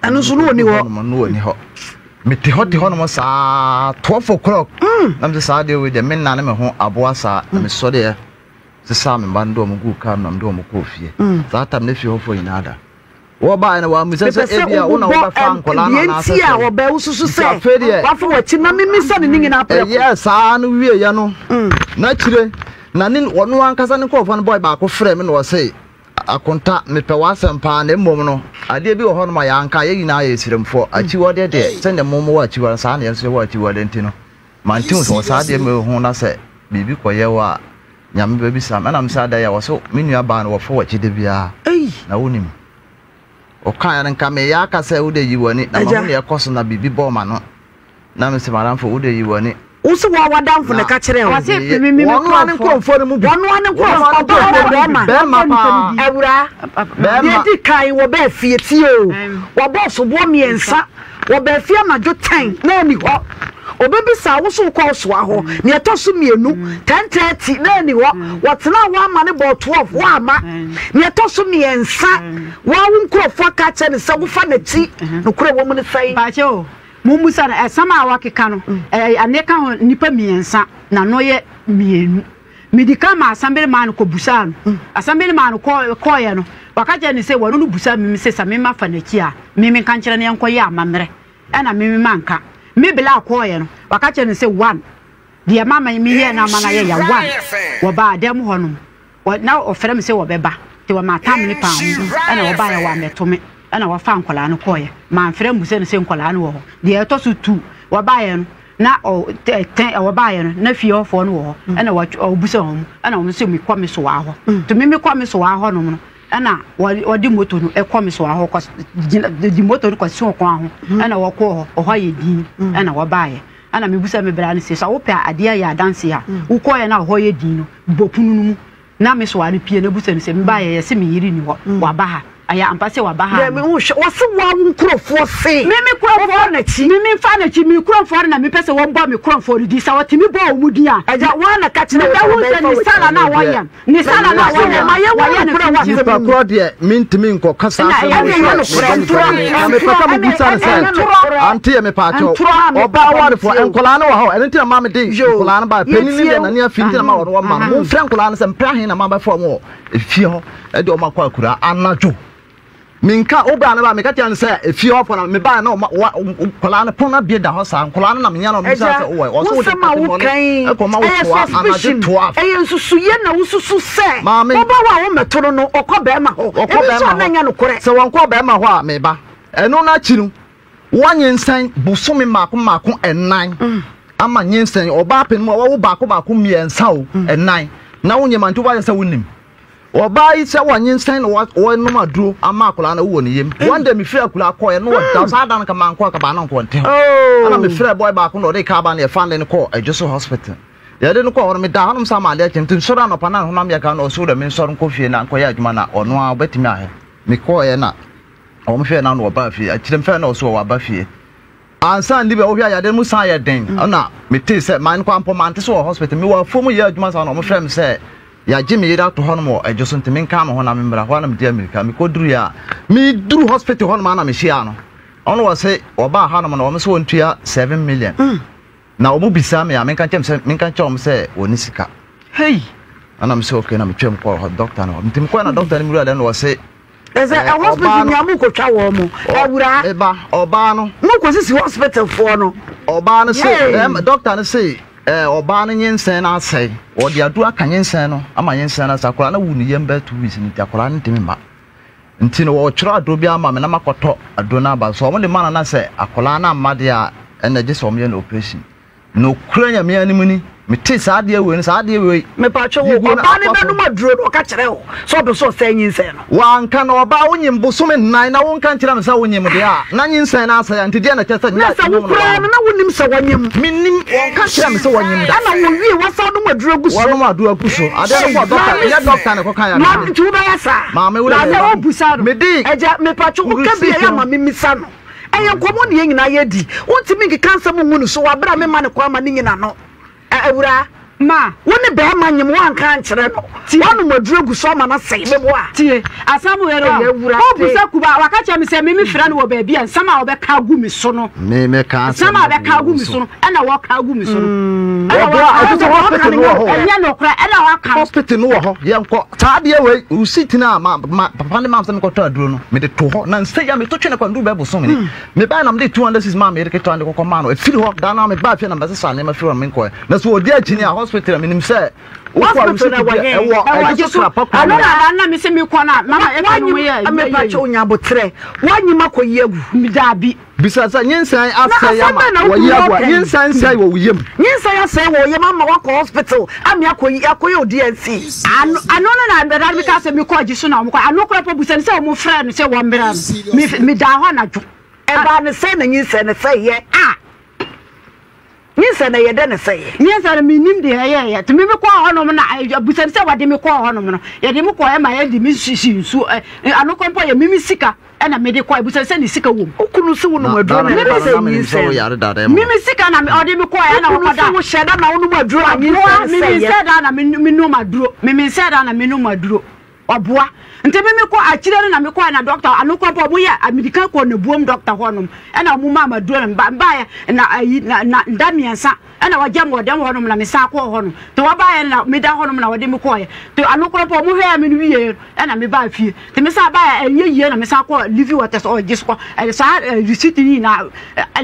ɛno nso no ɔni hɔ no ɔni hɔ mete hɔ te hɔ nom saa 12 o'clock mm. na mese saa deɛ wei deɛ menna ne me ho aboa saa na mm. mesɔreɛ sesaa me mma no de ɔmo guu kaa mu na mede ɔmo kɔɔ fie saa tam ne fie hɔfoɔ nyinaa da Wɔbaeɛ no, wɔammisa Mepɛ sɛ sɛ ebia wo na wobobɔ wobɛfa nkwadaa no deɛ anaasɛ nti a sɛn. ɔbaa wosusu Nti sɛ afei deɛ, wafa w'akyi na memmisa no ne nyinaa prɛko. ɛyɛɛ saa no wieeɛ no, na akyire na ne ɔno ankasa ne nkurɔfoɔ no bɔe baako frɛɛ me na ɔse, Akonta, mepɛ w'asɛm paa na mmom no, adeɛ bi wɔ hɔnom a yɛanka, yɛn nyinaa yɛ Siremfoɔ. Akyiwadeɛ deɛ, sɛdeɛ mo mowɔ akyiwadeɛ no, saa na yɛn nso yɛwɔ akyiwadeɛ nti no, mante wo sɛ wɔ saa adeɛ wei ho na sɛ biribi kɔyɛ wo a, Nyame bɛbisa me. Ɛna mese adɛn a? Ɔse me nua baa no wɔfa w'akyi da biara na wonim. Ɔkaeɛ no nka meyɛ aka sɛ wode yi w'ani na mahu nea ɛkɔ so na biribi bɔɔ m'ano. Na mese madamfo wode yi w'ani. Wo se woa w'adamfo na ɛka kyerɛɛ wo? Wɔn ara ne nkurɔfoɔ no mu bi. Wɔn ara ne nkurɔfoɔ, ɔbaa anaa bɛrima? Bɛrima paa. Awuraa, deɛ ɛdi kan wɔbaa fie, tie o, wɔbɔɔ soboɔ mmiɛnsa. Wɔbaa fie anadwo ten na ɛnni hɔ. Ɔbɛbisaa wo so wokɔɔ soa hɔ. Nea ɛtɔ so mmienu, 10:30 na ɛnni hɔ. Wɔtenaa hɔ ama no bɔɔ 12, woamma. Nea ɛtɔ so mmiɛnsa, wo ara wo nkurɔfoɔ aka akyerɛ no sɛ wofa n'akyi. Nokorɛ wɔ mu ne sɛn? Mpakyɛ o, mommisa no, ɛsɛm a wakeka no, ɛyɛ aneɛ ka ho nnipa mmiɛnsa, n'ano yɛ mmienu. Medi kan maa asɛm maa no kɔbusaa no. Asɛm maa no kɔeɛ no, waka kyerɛ no sɛ wɔno no busa me sɛ sɛ me mafa n'akyi a, me menka nkyerɛ no yɛnkɔyɛ amammerɛ. Ɛna me me manka. Me bla kɔɔeɛ no, waka kyerɛ no sɛ one, deɛ mama meyɛɛ no ama no ayɛ ya one, wɔbaa dan mu hɔ nom, wɔ na ɔfrɛ me sɛ wɔbɛba, nti wɔmatam ne paanoo ɛna wɔbaeɛ wɔammɛto me, ɛna wɔfaa nkwadaa no kɔɔeɛ. Mamfrɛ ammisa no sɛ nkwadaa no wɔ hɔ. Deɛ ɛtɔ so two, wɔbaeɛ no, na ɔ tɛ tɛn wɔbaeɛ no, na fie hɔfoɔ no wɔ hɔ, ɛna wɔtwe ɔbisa wɔn, ɛna wɔn sɛ mekɔ me sowaa hɔ. Nti me mekɔ me sowaa hɔ nom no, Ɛna wɔde moto no kɔ me soa hɔ kɔ gyina de moto no kɔ si ɔkwan ho ɛna wɔkɔɔ hɔ ɔhɔ ayɛ din ɛna wɔbaeɛ ɛna mebusa me bra no sɛ sɛ wopɛ adeɛ ayɛ adanse a wokɔɛ na ɔhɔ yɛ din no bɔ pono no mu na me soa no pie na busa no sɛ mebaeɛ yɛse me yere ni hɔ waba ha ɛyɛ ampa sɛ waba ha Dɛbi wohwɛ wɔse woa wo nkurɔfoɔ se me me wofa kurɔfoɔ n'akyi. me me mfa n'akyi me kurɔfoɔ no na mepɛ sɛ wɔbɔ me kurɔfoɔ no din sɛ wɔtumi bɔ wɔn din a Agya woa na ka kyerɛ wo sɛ mebɛhu sɛ ɔbɛfa ne w'akyi. sala no a Ɛno deɛ wɔyɛ Ne sala na wɔyɛ Ma yɛn wɔyɛ wɔ no nokorɛ wɔ finkyim. asɛm Nipa yi mu. korɔ deɛ mentumi nkɔka saa Ɛna asɛm ɛyɛ wei ɛnyɛ sɛ nokorɛ mebɔ nipa ntorɔ din. Na mepɛ ntorɔ sɛ ɛna mobisa no ɛna sɛ ntorɔ ante yɛ mepaakyɛw ntorɔ a ɔbaa mepapa warefoɔ metie o. nkwadaa no wɔ hɔ ɛno nti na maa mede Yoo, nkwadaa no baa panin no yɛtie deɛ wo. nane afi nti na ma wɔn wɔma no momfrɛ nkwadaa no sɛ mpra he na mabɛfa wɔn wɔ efie hɔ ɛde wɔn akɔ akuraa anadwo Menka, wo bra no ba, meka kyerɛ no sɛ efie hɔ fo na me ba na ɔma wa nkwadaa no pon abie da hɔ saa nkwadaa no na menya na ɔmo bisa Agya, sɛ wowɔ wo ɔsɛ wode nsɛm a asɛmmɔne woka yi, ɛkɔma wo ɛyɛ toa anadwo suspicion, 12. ɛyɛ nsusuiɛ na wosusu sɛ Maame. woba hɔ a wommɛto no no, ɔkɔ bɛrima hɔ. Ɔkɔ Ebi nso bɛrima a na hɔ. ɛnyɛ nokorɛ. Sɛ wɔnkɔ bɛrima hɔ a meba. Ɛno no akyi no, woanyinsɛn bosome mmaako mmaako ɛnan ama nyinsɛn ɔbaa panin mu a wawo baako baako mmiɛnsa o ɛnan na wonyɛ ma nti woayɛ sɛ wonim. Ɔbaa yi sɛ wɔnyinsɛn na wɔnom aduro ama akwadaa no wɔ ne yam. One day mefiri akwadaa kɔɛ na ɔda saa da no ka mankɔ akaba na nkɔ nte hɔ. Ɛna mefrɛ boy baako na ɔde kaa ba na yɛfa ne no kɔɔ Adwoso hospital. Yɛde no kɔɔ hɔ no meda hɔnom saa ma adeɛ kye nti nsɔre anɔpa na ne honam yɛ ka na ɔso dɛ mensɔre nkɔ fie na nkɔyɛ adwuma na ɔno ara ɔbɛtumi ahwɛ. Mekɔɔɛ na wɔn hwɛɛ na na ɔbaa fie. Akyire mfrɛ na ɔso ɔwɔ aba fie. Ansa nni bɛ wohwɛ a yadeɛ no mu san yɛ den ɛna metee sɛ man kɔ ampɔ mante so wɔ hospital mewɔ afuo mu yɛ adwuma saa na wɔfrɛ me sɛ yɛagye me yere ato hɔnom wɔ adwo so nti menka me ho na memmra hɔ a na mede amirika mekɔduruiɛ a meduru hospital hɔnom a na mehyiaa no ɔno wɔ se wɔbaa hanom na wɔn sɛ wɔntua 7 million na wɔn bisa me a menka nkyɛn sɛ menka nkyɛn wɔn sɛ wɔn sika Hey. ɛna me sɛ okay na metwam kɔɔ hɔ doctor no hɔ nti mekɔɛ na doctor no mewura dɛm na wɔ se Ɛsɛ ɛ hospital nyinaa mo kɔ twa wɔn mo awura. Eba ɔbaa no. Mo kɔ sisi hospital foɔ no. Ɔbaa no se ɛm doctor no se ɛɛ ɔbaa no nyinsɛn no asɛe ɔde aduro aka nyinsɛn no ama nyinsɛn no asɛe akwadaa no awu ne yam bɛyɛ 2 weeks nti akwadaa no ntumi mma nti no wɔtwerɛ aduro bi ama me na makɔtɔ aduro no aba so wɔn de ma no na sɛ akwadaa no amma deɛ a ɛna gye sɛ wɔn yɛ no operation. Nokorɛ Nyame anim ni, metee saa adeɛ wei no, saa adeɛ wei. Mepatwo wo, ɔbaa no bɛnom aduro no, ɔka kyerɛ wo sɛ ɔpɛ sɛ ɔsɛe nyinsɛn no? Wanka, na ɔbaa wonyim bosome nnan na wonka nkyerɛ me sɛ wonyim deɛ a, na nyinsɛn no asɛe a, nti deɛn na ɛkyerɛ sɛ Na sɛ wo nyɛ koraa no, na wonnim sɛ wɔnyem? Mennim, wɔnka nkyerɛɛ me sɛ wɔnyem da. Ɛna wɔwie, wɔasan nom aduro agu so. Wɔnom aduro agu so. Adeɛ no kɔɔ dɔkta, ɛnyɛ dɔkta na ɛkɔkaeɛ a, Maame, nti wobɛyɛ saa? Maame, wo deɛ Maame, meba. wobusa no. Mede Agya, mepatwo wo, ka bi a ɛyɛ a ma memmisa no. Ɛyɛ nkɔmmɔ na yɛn nyinaa yɛdi. Wontumi nkeka nsɛm ngu no so wɔ bere a memma no kwan ma ne nyina no. Ɛ, awuraa, Ma. wo ne barima nyem, woanka ankyerɛ no. Tie. Woanom aduru agu so ama no asɛe. Meboa? Tie, asɛm wei no, Ɛyɛ awura wobisa Kuba a, waka kyerɛ me sɛ me mefrɛ no wɔ baabi a nsɛm a wɔbɛka agu me so no, Me mɛka nsɛm asɛm a wɔbɛka agu agu wo me so. so no, ɛna wɔka agu me so no. Ɛna Wɔboa, wɔka ɛte sɛ hospital no wɔ hɔ. Ɛnyɛ nokorɛ, ɛna wɔaka no. Hospital no wɔ hɔ, yɛnkɔ. Saa adeɛ wei, receipt no a ma, ma, papa ne maam sɛ mekɔtɔ aduro no, mede to hɔ. Na nsɛ yi a meto twene kɔ nduru bɛɛ bosome ni. Mebae na mede 200 cedis maa me yere ketewa no de kɔkɔ maa no. Ɛfiri hɔ, da no a mebaa fie na mebɛsesa nneɛma firi hɔ na menkɔɛ. Na sɛ wɔdi akyi ni a, hospital a menim sɛ wokɔ a Hospital receipt na bi ɛwɔ a he? ɛwɔ Ɛwɔ ɛgye gye so so. kra pa Ɛno kurom. na da no na mese mekɔ no a, mama ɛka no mu yɛ Woanyim, yɛ mepatwo yɛ. nya aboterɛ, woanyim akɔyi agu. Daabi. Bisa sɛ, Nyinsɛn Na asɛe asɛm ama bɛn na wo wɔayi kunu agu a? reka yi? Nyinsɛn sɛe wɔ wo yam. Nyinsɛn asɛe wɔ wo yam ama woakɔ hospital ame akɔyi akɔyɛ wo DNC. Ano ano no na bɛda no meka sɛ mekɔ agye so na wɔn kɔ ano koraa mpo bisa no sɛ wɔn frɛ no sɛ wɔn mmrɛ no me medaa hɔ anadwo. Ɛbaa no sɛn na nyinsɛn no sɛeɛ? Ah! Nyinsɛn no ɛyɛ dɛn na ɛsɛeɛ? Nyinsɛn no mennim deɛ ɛyɛeɛ nti me mekɔɔ hɔnom na bisa no sɛ wɔde me kɔɔ hɔnom no yɛde me kɔɔ ɛma yɛde me sisi nsuo ɛ ano koraa mpo yɛ me me sika ɛna mede kɔe bisa sɛ ne sika wom. Wo kunu se wonom aduro na ɛba sɛ nyinsɛn no. Mimi sika na ɔde me kɔe ɛna Wo kunu wɔkɔda. se wo hyɛ da na wonom aduro na nyinsɛn Mimi sɛeɛ. nsɛ da na menom aduro. Mimi nsɛ da na menom aduro. Ɔboa. Nti me mekɔ akyire no na mekɔɛ na doctor ano kora mpo ɔmo yɛ medi kan kɔɔ Nabuom doctor hɔ nom ɛna ɔmo maa me aduro na meba mebaeɛ na ayi na na nda mmiɛnsa ɛna wɔgya me wɔ dɛm hɔ nom na mesan kɔɔ hɔ nom nti wɔbaeɛ na meda hɔ nom na wɔde me kɔɔɛ nti ano kora mpo ɔmo hwɛɛ me no wieɛ ɛna mebaa fie nti mesan baeɛ ɛnyɛ yie na mesan kɔɔ living waters ɔgye so kɔ ɛde saa receipt no nyinaa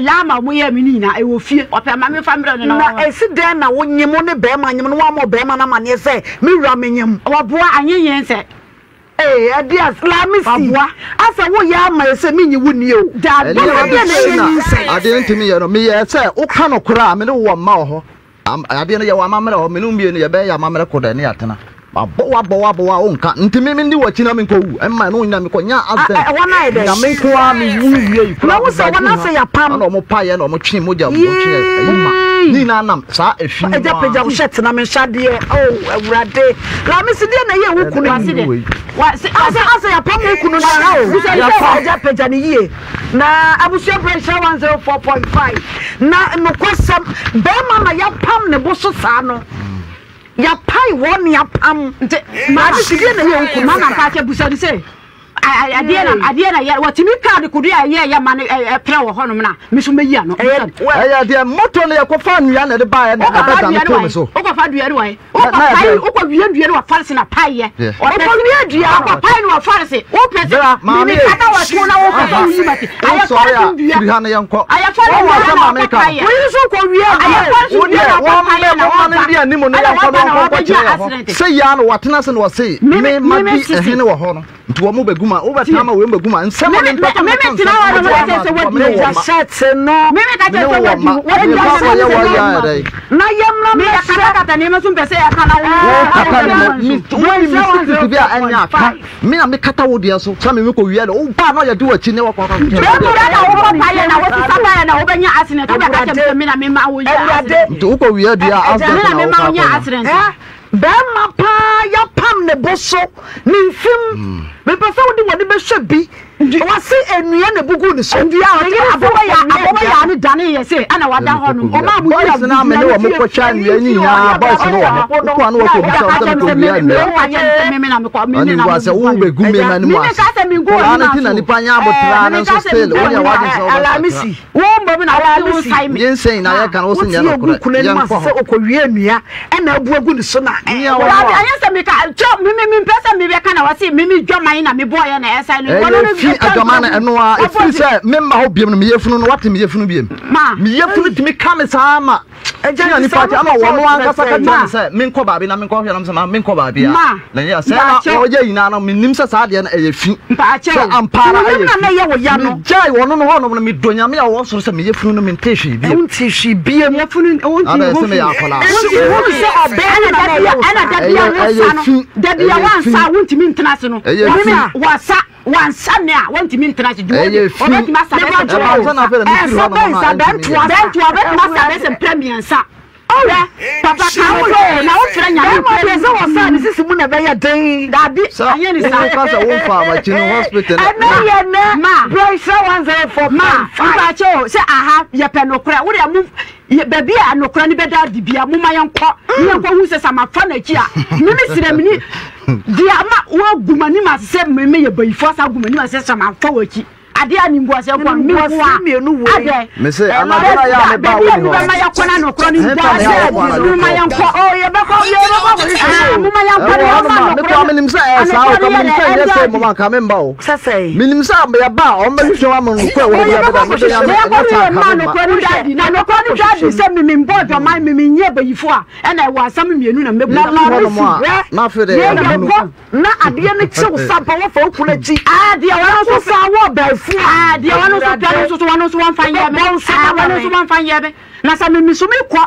lama ɔmo yɛɛ me no nyinaa ɛwɔ fie ɔpɛ ma memfa mmerɛ no na Na ɛsi dɛn na wo nyem wo ne bɛɛma nyem no woammɔ ɔbɛɛma no amaneɛ sɛ me wura me nyem. Wɔboa anyɛ yɛn sɛ. Ee ɛde as Lamisi Waboa. asɛ wo yɛ ama yɛ sɛ me nyi wo nie o. Dabi. Ɛnneɛma Wɔsɛ bi deɛ na sei ɛyɛ na nyinsɛn. adeɛ no ntumi yɛ no. Meyɛɛ sɛ woka nokorɛ a me ne wo wɔ mma wɔ hɔ. Am, adeɛ no yɛwɔ amammerɛ wɔ hɔ. Me ne wo mmienu yɛbɛyɛ yɛn amammerɛ ko dɛ ne yɛatena. Mabɔ wo abɔ wo abɔ wo a wonka. Nti me menni w'akyi na menkɔwu. Ɛmma ɛno nnya mekɔnya accident. Ɛhɔ no ayɛ dɛn? Nyame nko ara mewu wiei koraa Mahu sɛ mebaa wɔn aduru asɛ ha. yɛapam. Ɛna wɔn paeɛ na wɔn twee mogya mu, wɔn twee ayi ma. Yee. Ne nyinaa nam saa efi no Agya mu pagya ara. wo shirt na menhyɛ adeɛ. Oh Awurade. Lamisi deɛ na ɛyɛ wo kunu Wase yi. dɛ. Wase Asɛ asɛ yɛapam wo kunu no ara o. Yɛapam. Agya pagya no yie. Na abusua berɛ nhyira 104.5. Na nokwasɛm bɛrima na yɛapam ne bo so saa no. Yɛapae hɔ ne apam. Nti Lamisi deɛ na ɛyɛ wo kunu mama saa. mpakyɛ busa no sɛ adeɛ na adeɛ na yɛ wɔtumi kaa de kodo a ɛyɛ yɛ ma no ɛprɛ wɔ hɔnom na me so mɛyi ano. Ɛyɛ deɛ moto no yɛkɔfa nnua na ɛde baeɛ na ɛbɛda no too me so. Wokɔfa dua no wae. Wokɔpae wokɔwie dua no wɔ farese na paeɛ. Wokɔwie dua wokɔpae no wɔ farese. Wopɛ sɛ mimi kata wɔ to na wopɛ sɛ woyi mate. Ayɛ farese dua. Firi ha na yɛnkɔ. Ayɛ farese dua na wokɔpaeɛ. Woyi nso kɔwie dua. Ayɛ farese dua na wokɔpaeɛ na wɔba. Ɛna wɔba na wɔbɛgye accident. Sɛ yia no watena ase na wɔse me ma di ɛhene wɔ hɔ no. Nti wɔn bɛgu ma wobɛtaa ma wɔn bɛgu ma nsɛm a mempɛ sɛ mɛka nsɛm a wɔde ma Agya hyɛte no. Me ne wo wɔ mma me kɔ akɔyɛ wɔ yɛ ayɛ dɛn. Na yɛmmra mmɛhyɛ. Wokata ne mo me wonim me secret bi a ɛnyɛ aka me a mekata wo deɛ so sɛ me mekɔ wia no wobaa na ɔyɛ de w'akyi ne wɔkɔ akɔ nti wokɔ wia dua accident na wokɔ akɔnya. Bɛɛma paa yapam ne bo so ne mfem mepɛ sɛ wode w'ani bɛhwɛ bi wase nnua na ebugu ne so. Nnua a ɔte abɔbɔyaa abɔbɔyaa no dane yɛ se ɛna wada hɔ nom ɔmaa mo Boys no a me ne wɔn kɔtwa nnua yi nyinaa boys no wɔ hɔ wokɔ a na wɔkɔ bisa wɔn sɛ mekɔ wia nnua ɔne ngu asɛ wo bɛgu me ma no mu ase kɔlaa no ti na nipa nyɛ abotra no nso still wo deɛ w'adwene sɛ wobɛsakra Wo mmom na wode wo nsa me. Nyinsɛn na yɛka no wo se nyɛ Wotie ogu nokorɛ kunu anim yɛnkɔ ase sɛ hɔ. ɔkɔwie nnua ɛna abu agu ne so na Nea wɔ Dabi, hɔ a. ɛnyɛ sɛ meka kyɛ me me mempɛ sɛ mebɛka na wɔse me me dwaman na mebɔɔyɛ na ɛsan no. Wɔno Ɛyɛ no fi ɛtwa adwaman no ntorɔ ɛno ara gu. ɛfiri Wɔbɔ sɛ memma hɔ biom no me yafunu no wate me yafunu biom Ma. me yafunu tumi ka me saa ma Agya Tia nti nipa sɛ kyɛ ama wopɛ sɛ wɔn ankasa ka ɔkyerɛ kyerɛ sɛ me sɛ menkɔ baabi na menkɔ hwɛ na mesɛ ma menkɔ baabi a Ma. na yɛ sɛ na Mpakyɛw. wɔyɛ nyinaa no menim sɛ saa adeɛ no ɛyɛ fi Mpakyɛw. sɛ ampa ara Wo yam ɛyɛ na na fi ɛyɛ wo ya no. megyae wɔn no hɔnom no medɔ Nyame a ɔwɔ soro sɛ meyɛ funu no mente hwee bio Wonte hwee biam. Yafunu wonte Ada ho ɛsɛ meyɛ fi. akwadaa Wonte ho Wohu fi. sɛ ɔbaa Ɛna no na da na bia ɛyɛ wo ɛna saa. da bia Ɛyɛ wosa ɛyɛ no. fi Da bia ɛyɛ wansa fi a wontumi ntena ase no. ɛyɛ Wɔse fi wasa wansa ne a wontumi ntena ase. Dwuma ɛyɛ de fi ɔbɛtumi asa bɛsɛ Mepakyɛw mprɛ ɛba sɛ na afei na mefiri ɛsɛ hɔnom bɛn no a sa ɛntumi bɛntoa yɛ sa. Bɛntoa ɔbɛtumi asa bɛsɛ mprɛ mmiɛnsa. Hwɛ papa ka wo sɛ na wofrɛ Nyame Bɛrima mprɛ deɛ sɛ wɔsaa ne sisi mu na ɛbɛyɛ den. Dabi sɛ anyɛ ne saa. woka sɛ womfa amakyi no hospital no Ɛnɛ yɛ nɛ Ma. berɛ nhyira 104.5. Ma mpakyɛ o sɛ aha yɛpɛ nokorɛ wo deɛ mo yɛ baabi a nokorɛ no bɛda adi bia moma yɛnkɔ ne yɛnkɔ hu sɛ sɛ mafa n'akyi a me me srɛ meni deɛ ama wɔagu m'anim ase sɛ me meyɛ bayifoɔ asa agu m'anim ase sɛ mafa w'akyi adeɛ a nimguaseɛ nko a me nko a adɛ mese anadwo na yɛ a meba baabi a wo ni hɔ mobɛma yɛkɔ na nokorɛ no Ɛhefa na yɛakɔ anadwo moma yɛnkɔ Oh, yɛbɛkɔ yɛbɛkɔ akɔhwehwɛ Ah, moma yɛnkɔ ɛwɔ ne hɔ yɛmfa nom a nokorɛ mekɔ a no menim sɛ ɛyɛ saa o anokorɛ ka no yɛ menim dɛ sɛ nyɛ ɛda sɛ adi mmom anka memba o sɛ sɛn. menim sɛ yɛba a ɔmbɛhwehwɛ wo ama no kɔ ɛwɔ hɔ bi abɛda mebɛnya me yɛkɔ ɛnyɛ no saa yɛ anka mma memma nokorɛ no da adi na nokorɛ no da adi sɛ meme mbɔ dwaman meme nyɛ bayifo a ɛna ɛwɔ asɛm mmienu na mɛbu Na Ɛfiri hɔ maame nom si a hwɛ na afei de yɛ ɛhunu yɛkɔ na adeɛ no kyew sa mpa wɔfa wo kunu akyi. Ah, deɛ wɔn nso Wo saa wɔ ɔbɛɛfo a. Ah, deɛ wɔn nso pɛ no nso so wɔn nso wɔmfa nyɛ me. Wobɛbɔ nsa Ah, ama wɔn me. nso wɔmfa nyɛ me. Na sɛ meme so mekɔ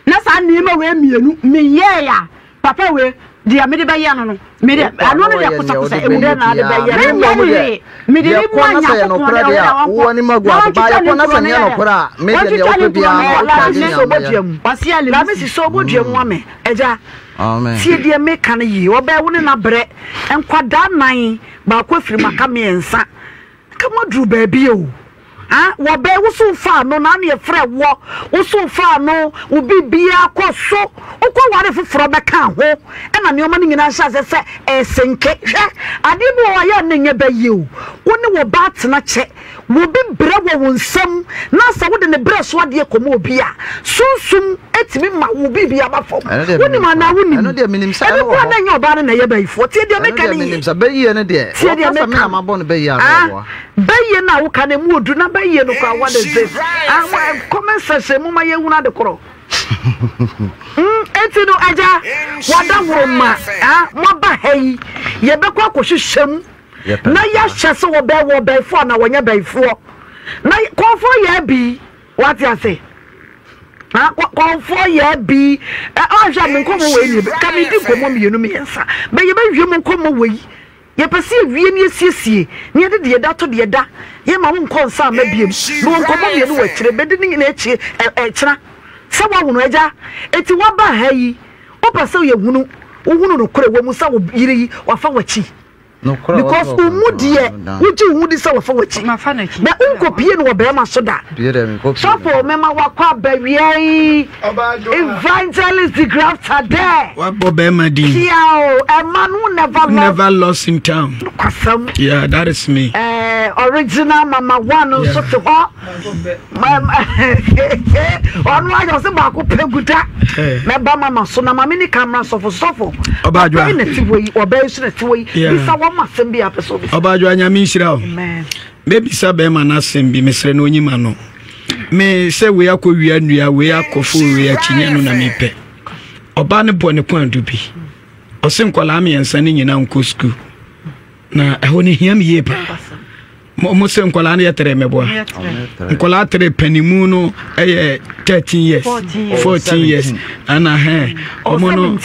na saa nneɛma wei mmienu meyɛɛ a, papa wei deɛ mede bɛyɛ no no, mede Wopa ɛno na no deɛ wɔyɛ nea kosakosɛ wode ɛwɔ mu. bɛyɛ na ade biara bɛyɛ na no. Menyɛ mmom ne deɛ hwee. Mede deɛ ne kɔ ma na sɛ yɛ Nyankopɔn nokorɛ na deɛ ɛwɔ a na wowɔ wɔnkɔ. ne ma gu Na ase baa wɔntwitwa ne yɛkɔ na sɛ nkuro no nyɛ yɛ dɛ. nokorɛ a me deɛ deɛ Wɔntwitwa ne wopɛ nkuro biara no no yɛ wotwa Laame de si nyame sɛ yɛ ɔbɔdua mu. Ɔse Laame alemisi. si sɛ ɔbɔdua mu ame. Agya, Amen. tie deɛ meka no yie. Ɔbaa wo ne no abrɛ. Nkwadaa nan, baako afiri mu aka mmiɛnsa. Nka moaduru baabi o. Ah, wɔbɛn wo so wofaa no na ne yɛfrɛ woɔ, wo so wofaa no, wo biribiara kɔ so, wokɔ ware foforɔ bɛka ho, ɛna nneɛma no nyinaa hyɛ aseɛ sɛ ɛresenke. Hwɛ, adeɛ bi wɔ hɔ a yɛ a na ɛnyɛ bɛ yie o, wo ne wɔ ba atena kyɛ, Obi brɛ wɔ wo nsam na sɛ wode ne brɛ so adeɛ kɔma obi a, sunsum tumi ma wo biribi aba fam. Wonim anaa wonim? Ebi koraa na ɛnyɛ ɔbaa no na ɛyɛ bayifoɔ. Tie deɛ meka no yie. Tie deɛ meka no. Ah, bayie no a woka no emu odu na bayie no koraa what is this? Ah, comment section mo ma yɛhunu ade korɔ. Mm, eti no agya, wada woroma. Ah, moaba ha yi, yɛbɛkɔ akɔhyehyɛ mu. Na yɛahyɛ sɛ wɔbɛn wɔ bɛnfoɔ anaa wɔnyɛ bɛnfoɔ. Na kɔnfoɔ yɛ bi, wate ase? Kɔnfoɔ yɛ bi. Ɔhwɛ mo nkɔmmɔ wei nie, ka medi nkɔmmɔ mmienu mmiɛnsa. Bɛ yɛbɛwie mo nkɔmmɔ wei. Yɛpɛ sɛ yɛwie ne yɛsiesie, ne yɛde deɛ ɛda to deɛ ɛda. Yɛma wo nkɔ nsa amma biem. Mewɔ nkɔmmɔ mmienu wɔ akyire, bɛdi ne nyinaa akyi ɛkyena. Sɛ woahunu agya, eti woaba ha yi, wopɛ sɛ yɛhunu, wohunu nokorɛ wɔ mu sɛ wo yere yi wafa w'akyi. Because wo mu deɛ wogye wo ho di sɛ wafa w'akyi na wonkɔpie no wɔ bɛrima so da. Sɔfo mema wakɔ abawia yi evangelist de grafta dɛ. Wabɔ bɛrima din. Pia o a man who never lost. Never lost in town. Kwasam. Yeah, that is me. Eh, original mama one nso te hɔ. Ɔno ayɛ ɔsɛ baako pɛ guda. Mɛba mama so na maame ni kamera sɔfo sɔfo. Ɔbaadwa. Ɔbɛyi na ti wɔ yi ɔbɛyi so na ti wɔ yi. Bisa wɔn ma asɛm bi apɛ so bisa. Ɔbaadwa nyame nhyira o. Mɛbisa bɛrima no asɛm bi mesrɛ no onyima no. Me sɛ wei akɔ wia nnua wei akɔfo wei akyinyɛ no na mepɛ. Ɔbaa no bɔ ne kwan du bi. Ɔse nkwadaa mmiɛnsa no nyinaa nkɔ sukuu. Na ɛhɔ no hia me yie paa. Mo sɛ nkwadaa no yɛ tere mɛboa nkwadaa tere panimu no yɛ 13 years 14 years ana hɛn ɔmo no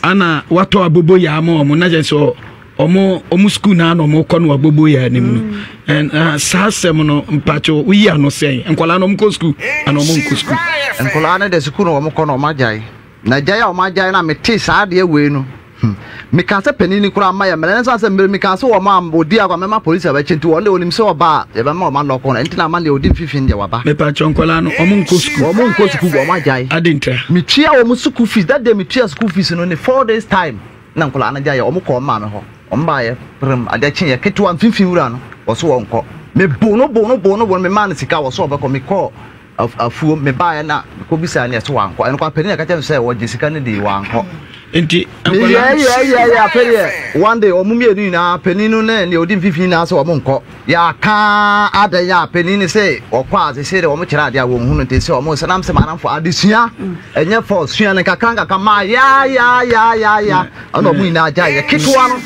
ana watɔ abobo yaa ma ɔmo na kyerɛ sɛ ɔmo ɔmo sukuu naa na ɔmo kɔ no abobo yaa nim no ɛna saa asɛm no mpakyɛw woyi ano sɛn nkwadaa no ɔmo kɔ sukuu ana ɔmo nkɔ sukuu. Nkwadaa no de sukuu no ɔmo kɔ no ɔmo agyae na gyae a ɔmo agyae no a metee saa adeɛ wei no. Hmm. Mekaa sɛ panin no koraa mma yɛ mmara. Ɛno nso sɛ mmerɛ mekaa sɛ wɔn a wɔdi agorɔ mɛma polisi abɛkye nti wɔn deɛ wɔnim sɛ ɔba a yɛbɛma wɔn alɔko no. Ɛnti na ama deɛ ɔdi mfimfini deɛ waba. Mepakyɛ nkwadaa no wɔn nkɔ sukuu. Wɔn nkɔ sukuu wɔn agyae. Adi ntra. Metua wɔn sukuu fees that day metua sukuu fees no ne 4 days time na nkwadaa no gyaeɛ wɔn kɔ wɔn maame hɔ. Wɔn baeɛ prem adeɛ kyeeɛ ketewa mfimfini wura no wɔ so wɔn kɔ. Mebo no bo no bo no bo no memaa no sika wɔ so ɔbɛkɔ mekɔɔ afuom mebaeɛ na mekɔbisaa ne ɛso wankɔ ɛno kɔ panin na ɛka kyerɛ me sɛ wɔgye sika no dii wankɔ. Nti yɛyɛyɛyɛ afei deɛ one day wɔn mmienu nyinaa panin no ne deɛ ɔdi mfimfini nyinaa sɛ wɔn nkɔ yɛaka adan a panin no sɛ ɔkɔ a sɛ deɛ wɔn kyerɛ adeɛ a wɔn hunu nti sɛ wɔn sɛ nam sɛ maanamfo adesua ɛnyɛ fɔ sua no nkakra nkakra maa yaayaayaayaa ɛna wɔn nyinaa gya yɛ ketewa no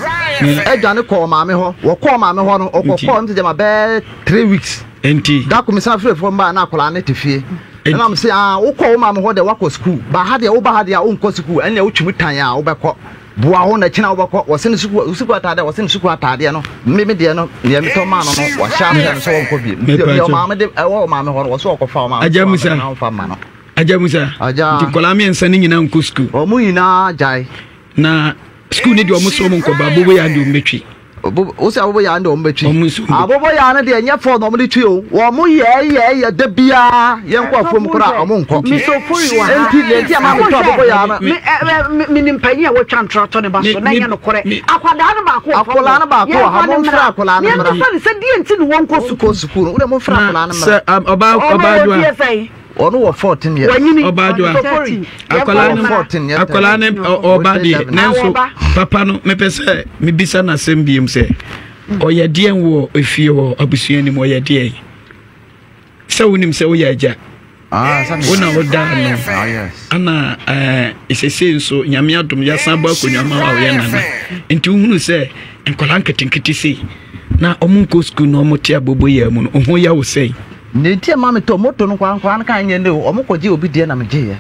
adwane kɔɔ maame hɔ wɔkɔɔ maame hɔ no ɔkɔkɔɔ no sɛ gyama bɛɛ 3 weeks. Nti. Da ko mesan frɛ fam baa na akwadaa no te fie. Ɛna mese ah wokɔ wo maame hɔ deɛ woakɔ sukuu. Ba ha deɛ woba ha deɛ a wonkɔ sukuu. Ɛnneɛ wotwe mu tan a wobɛkɔ. Boa ho na kyena wobɛkɔ. Wɔse ne sukuu sukuu ataadeɛ wɔse ne sukuu ataadeɛ no me me deɛ no deɛ metɔ maa no no wahyɛ aseɛ no sɛ wɔnkɔ biem. Nti deɛ ɔmaame de ɛwɔ ɔmaame hɔ no wɔse ɔkɔfa ɔmaame Agya Musa. na ɔmfa mma no. Agya Musa. Agya. Nti nkwadaa mmiɛnsa no nyinaa nkɔ sukuu. Wɔn nyinaa gyae. Na sukuu no deɛ wɔn sɛ wɔn nkɔ ba abobo yɛ adeɛ wɔn bɛtwi. Wosi abobo yaa no deɛ wɔn bɛtwi. Wɔn nso wɔn bɛtwi. Abobo yaa no deɛ nyɛ fɔɔ na wɔn de twi o. Wɔn yɛ yɛ yɛ da biara yɛn kɔ afuom koraa wɔn nkɔ. Mr. Ofori wɔ ha. Nti deɛ nti a maa mi tɔ abobo yaa no. Me ɛ ɛ me nim panyin a wɔtwa ntorɔ ato ne ba so na ɛnyɛ nokorɛ. Akwadaa no baako wɔ fam hɔ. Akwadaa no baako wɔ ha. Yɛmfa no Momfrɛ mmra. akwadaa no mmra. Yɛmmisa no sɛ deɛ nti na wɔnkɔ Wɔnkɔ sukuu. sukuu no. Wo deɛ momfrɛ Na akwadaa no mmra. sɛ ɔbaa Ɔno ɔbaa wɔ adwoa. mfeɛ sɛn? Ɔno wɔ 14 years. Wanyini. Ɔbaa adwoa. Mr. Ofori, yɛmfa Akwadaa no no mmra. 14 yɛ akwadaa no ɔba deɛ nanso Awɔba. papa no mepɛ sɛ mebisa no asɛm biom sɛ ɔyɛ deɛn wɔ efie hɔ abusua no mu ɔyɛ deɛn sɛ wonim sɛ woyɛ agya Ah, sɛ wo na woda ano Ah, yes. ana ɛɛ sese nso nyame adom yɛasan bɔ akonnwa ma wo a woyɛ nana nti wohunu sɛ nkwadaa nketenkete sei na ɔmo nkɔ sukuu na ɔmo te abobo yɛ mu no wo ho yɛ wo sɛn? Nea nti a ɛma metɔɔ moto no koraa nkwadaa no ka nyɛ nnɛ o, wɔkɔgyee obi deɛ na megyeeɛ.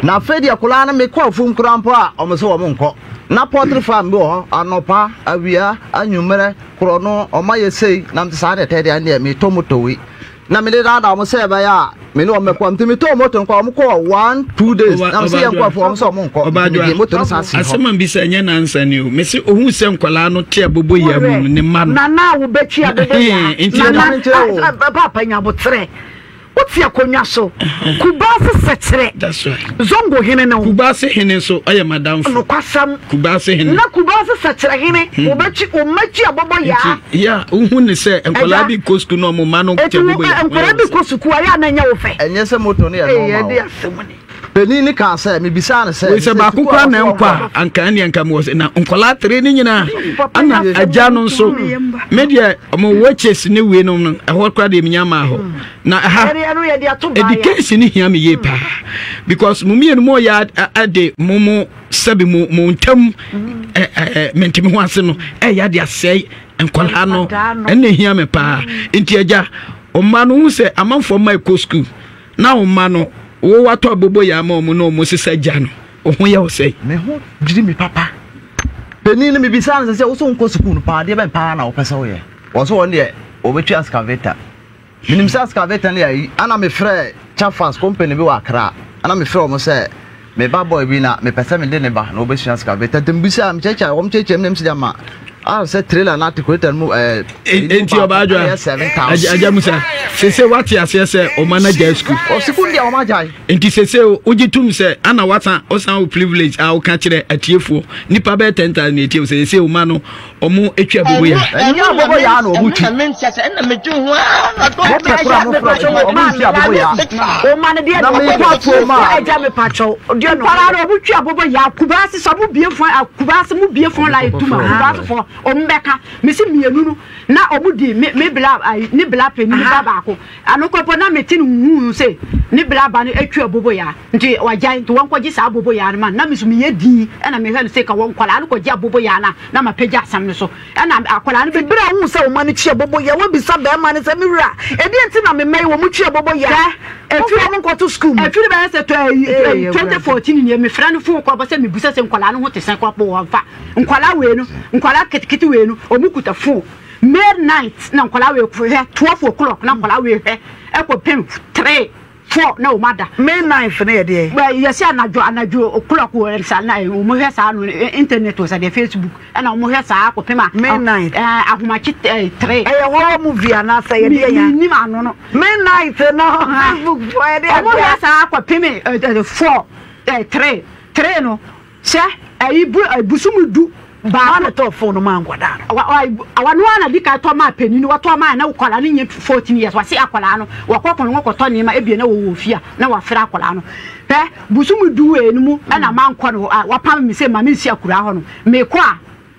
Na afei deɛ koraa no mekɔ afuom koraa mpo a, wɔn sɛ wɔn nkɔ. Na poultry farm bi wɔ hɔ, anɔpa, awia, anwummerɛ, korɔno, wɔn ayɛ sei, na mete saa deɛ ɛtɛɛ deɛ ɛndeɛ metɔ moto wei. Na mede daadaa wɔn sɛ ɛbɛyɛ a. Me ne wɔn bɛkɔ. Nti metɔɔ moto no kɔ wɔn kɔɔ one two days. Na me sɛ yɛn nkɔ afɔ wɔn sɛ wɔn nkɔ. Nti mede moto no san si hɔ. Asɛm a mbisa ɛnyɛ nansa ni o. Mese ohun sɛ nkwadaa no te abobo yaa mu no ne mma no. Nana a wobɛtwi abobo yaa. Nana paapa nya aboterɛ. Wote akonnwa so. Kubase sɛkyerɛ. That's right. Zongo hene ne wo. Kubase hene nso ɔyɛ madamfo. Nokwasɛm. Kubase hene. Na Kubase sɛkyerɛ hene. Wobɛtwi wɔmɛtwi abobo yaa. Nti ya wohu ne sɛ nkwadaa bi kɔ sukuu na wɔn mma no te abobo yaa. Nkwadaa bi kɔ sukuu a yɛ a na ɛnyɛ wo fɛ. Ɛnyɛ sɛ moto no yɛ normal o. Ee ɛde asɛm ni. Panin no kaa sɛ, mebisaa no sɛ, Wei sɛ baako koraa na ɛnkɔ a, anka ɛneɛ anka mewɔ sɛ na nkwadaa tere ne nyinaa ana agya no nso me deɛ ɔmo watches ne wei nom no ɛhɔ koraa deɛ menya maa hɔ na ɛha education ne hia me yie paa because mo mmienu mo yɛ ade mo mo sɛbi mo mo ntam ɛ ɛ mente me ho ase no ɛyɛ ade asɛe nkwadaa no ɛna hia me paa nti agya ɔma no hu sɛ amanfoɔ mma ɛkɔ sukuu Na wo mma no, wo watɔ aboboyaa ama wɔn na wɔn sesa gya no, wo ho yɛ wo sɛn? Me ho dwiri me papa. Panin no, mebisaa no sɛ, sɛ wo sɛ wonkɔ sukuu no paa, adeɛ bɛn paa na wopɛ sɛ woyɛ? Wɔn sɛ wɔn deɛ wɔbɛtwi excavator. Menim sɛ excavator no yɛ ayi. Ɛna mefrɛɛ Chafas company bi wɔ Accra. Ɛna mefrɛɛ wɔn sɛ me ba boy bi na mepɛ sɛ mede ne ba na ɔbɛsua excavator. Nti mebisaa, mekyerɛkyerɛ, wɔn kyerɛkyerɛ mu na mesi de ama. Ah, sɛ trailer na articulator no mu ɛɛ. Enti ɔbaa adwa agya musa sese wate aseɛ sɛ ɔma no agyae sukuu. Ɔsukuu deɛ ɔma agyae. Nti sese wogye tom sɛ ana wasan ɔsan wo privilege a woka kyerɛ atiefoɔ nipa bɛyɛ 10,000 na etie wo sɛ sese ɔma no ɔmo etwi abobo ya. Ɛnyɛ abobo ya na ɔmo twi. Mopɛ kora mo frɛ ɔmo ntwi abobo ya. Na mekɔ atuo ma. Nkwadaa no ɔmo twi abobo ya kubaase sɛ ɔmo bie fon kubaase mo bie fon line tum a kubaase fo ɔmo bɛka mesi mmienu no na ɔmo di me me bla ayi ne bla panyin ba baako ano kɔpɔ na mete no huhu sɛ ne bla ba no atwi abobo ya nti wagyae nti wɔn kɔgye saa abobo ya no ma na me so meyɛ din ɛna mehwɛ no sɛ ka wɔn nkwadaa no kɔgye abobo ya no a na mapagya asɛm no so ɛna akwadaa no bɛ. Bere a wohu sɛ wo mma no twi abobo ya, woabisa barima no sɛ, Me wura, ɛdeɛn nti na me mma yi wɔn twi abobo ya? Momfa wɔn nkɔto sukuu mu. Ɛfiri bɛyɛ sɛ 2014 nie, mefrɛ no fon korɔbɔ sɛ mebusa sɛ nkwadaa no ho te sɛn korɔbɔ wɔmfa. Nkwadaa wei no, nkwadaa ketekete wei no, wɔn kuta fon. Midnight na nkwadaa wei hwɛ, 12 o'clock na nkwadaa wei hwɛ, ɛkɔpem 3. 4 na wɔn ada. May 9th no yɛ deɛ. Bɛ yɛsi anadwo anadwo o'clock wɔ sa na wɔn hwɛ saa no internet wɔ sɛ deɛ Facebook ɛna wɔn hwɛ saa kɔpem a. May 9th. Ɛɛ ahomakye ɛɛ 3. Ɛyɛ horror movie anaasɛ yɛ deɛ ya. Mi nim ano no. May 9th no Facebook fo yɛ deɛ. Wɔn hwɛ saa kɔpem ɛɛ 4 ɛɛ 3 3 no. Sɛ ɛyi bu bosom du baako. Hwan na tɔɔ phone no maa nkwadaa no? Wa wa wa no ara na di kan tɔ maa panin no wɔtɔ maa na akwadaa no nyɛ 14 years wɔse akwadaa no wɔkɔ kɔn wɔkɔtɔ nneɛma ebien na wɔwɔ fie a na wɔafrɛ akwadaa no pɛ bosom du wei no mu ɛna mankɔ no wɔapam me sɛ ma mensi akuraa hɔ no mekɔ a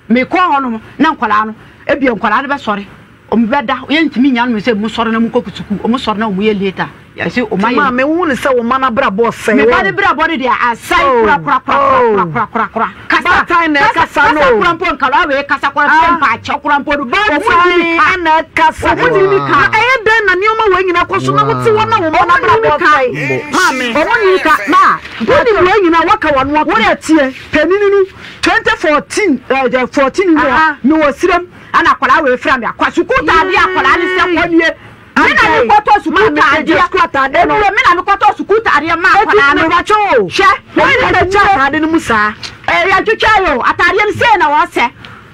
Mekɔɔ hɔ nom na nkwadaa no, ebia nkwadaa no bɛsɔre, wɔn bɛda, yɛntumi nnya nom sɛ mosɔre na monkɔ sukuu, wɔn sɔre na wɔn yɛ late a, yɛse wɔn ayɛ. Nti maame, wohu no sɛ wo mma no abrabɔ resɛe Me ba no brabɔ no deɛ asɛe kora kora kora kora kora kora kora. Kasa, Baatan na kasa, ɛkasa no kasa o. kora mpo nkwadaa wei kasa kora sɛ mpaakyɛw kora mpo no, wɔn nni mi ka. Baatan na ɛkasa. Wɔn nni mi ka. Na ɛyɛ dɛn na nneɛma wei nyinaa kɔ so na wote hɔ na wo mma no Wɔn nni mi abrabɔ ka. resɛe? Maame, Wɔn nni mi ka. Ma, wonim wei nyinaa, woaka w'ano atom. Wo deɛ tie, panini no. 2014 ɛɛ 14 mu hɔ mewɔ sirem ɛna akwadaa wei fira mi akwa sukuu taadeɛ akwadaa ne sɛ kɔ nie me na me kɔtɔ sukuu taadeɛ ewura me na me kɔtɔ sukuu taadeɛ ma akwadaa no hwɛ wɔn na bɛkyɛ ataade no mu saa ɛyɛ twitwa yɛ o ataadeɛ no sei na wɔsɛ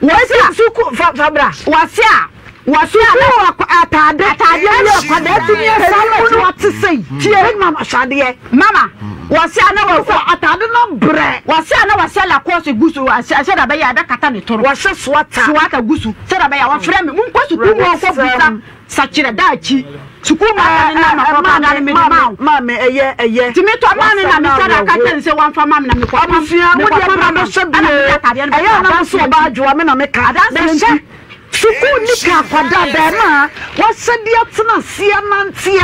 wɔsi a sukuu fa fa bra wɔsi a wɔsi a sukuu ataade ataadeɛ no ɛna akwadaa tumi ɛsa mu no wɔte sei tie mama hyɛ adeɛ mama wɔsi a na wɔ ataade no brɛ wɔsi a na wɔhyɛ lakɔɔse gu so sɛ da bɛyɛ a ɛbɛkata ne to no wɔhyɛ soata soata gu so sɛ da bɛyɛ a wɔfrɛ me monkɔ sukuu mu ɔnkɔ busa sakyerɛ daakyi sukuu mu ata ne nam akɔ ba na me de ma wo maame ɛyɛ ɛyɛ tumi tɔ maa ne na me sɛ da ka kyerɛ ne sɛ wɔmfa ma me na mekɔ pam abusua wo deɛ bra bɛhyɛ bie ɛyɛ anam so ɔbaa adwoa me na meka bɛhyɛ Sukuu nika akwadaa abarimaa a wahyɛ de atena ase anante a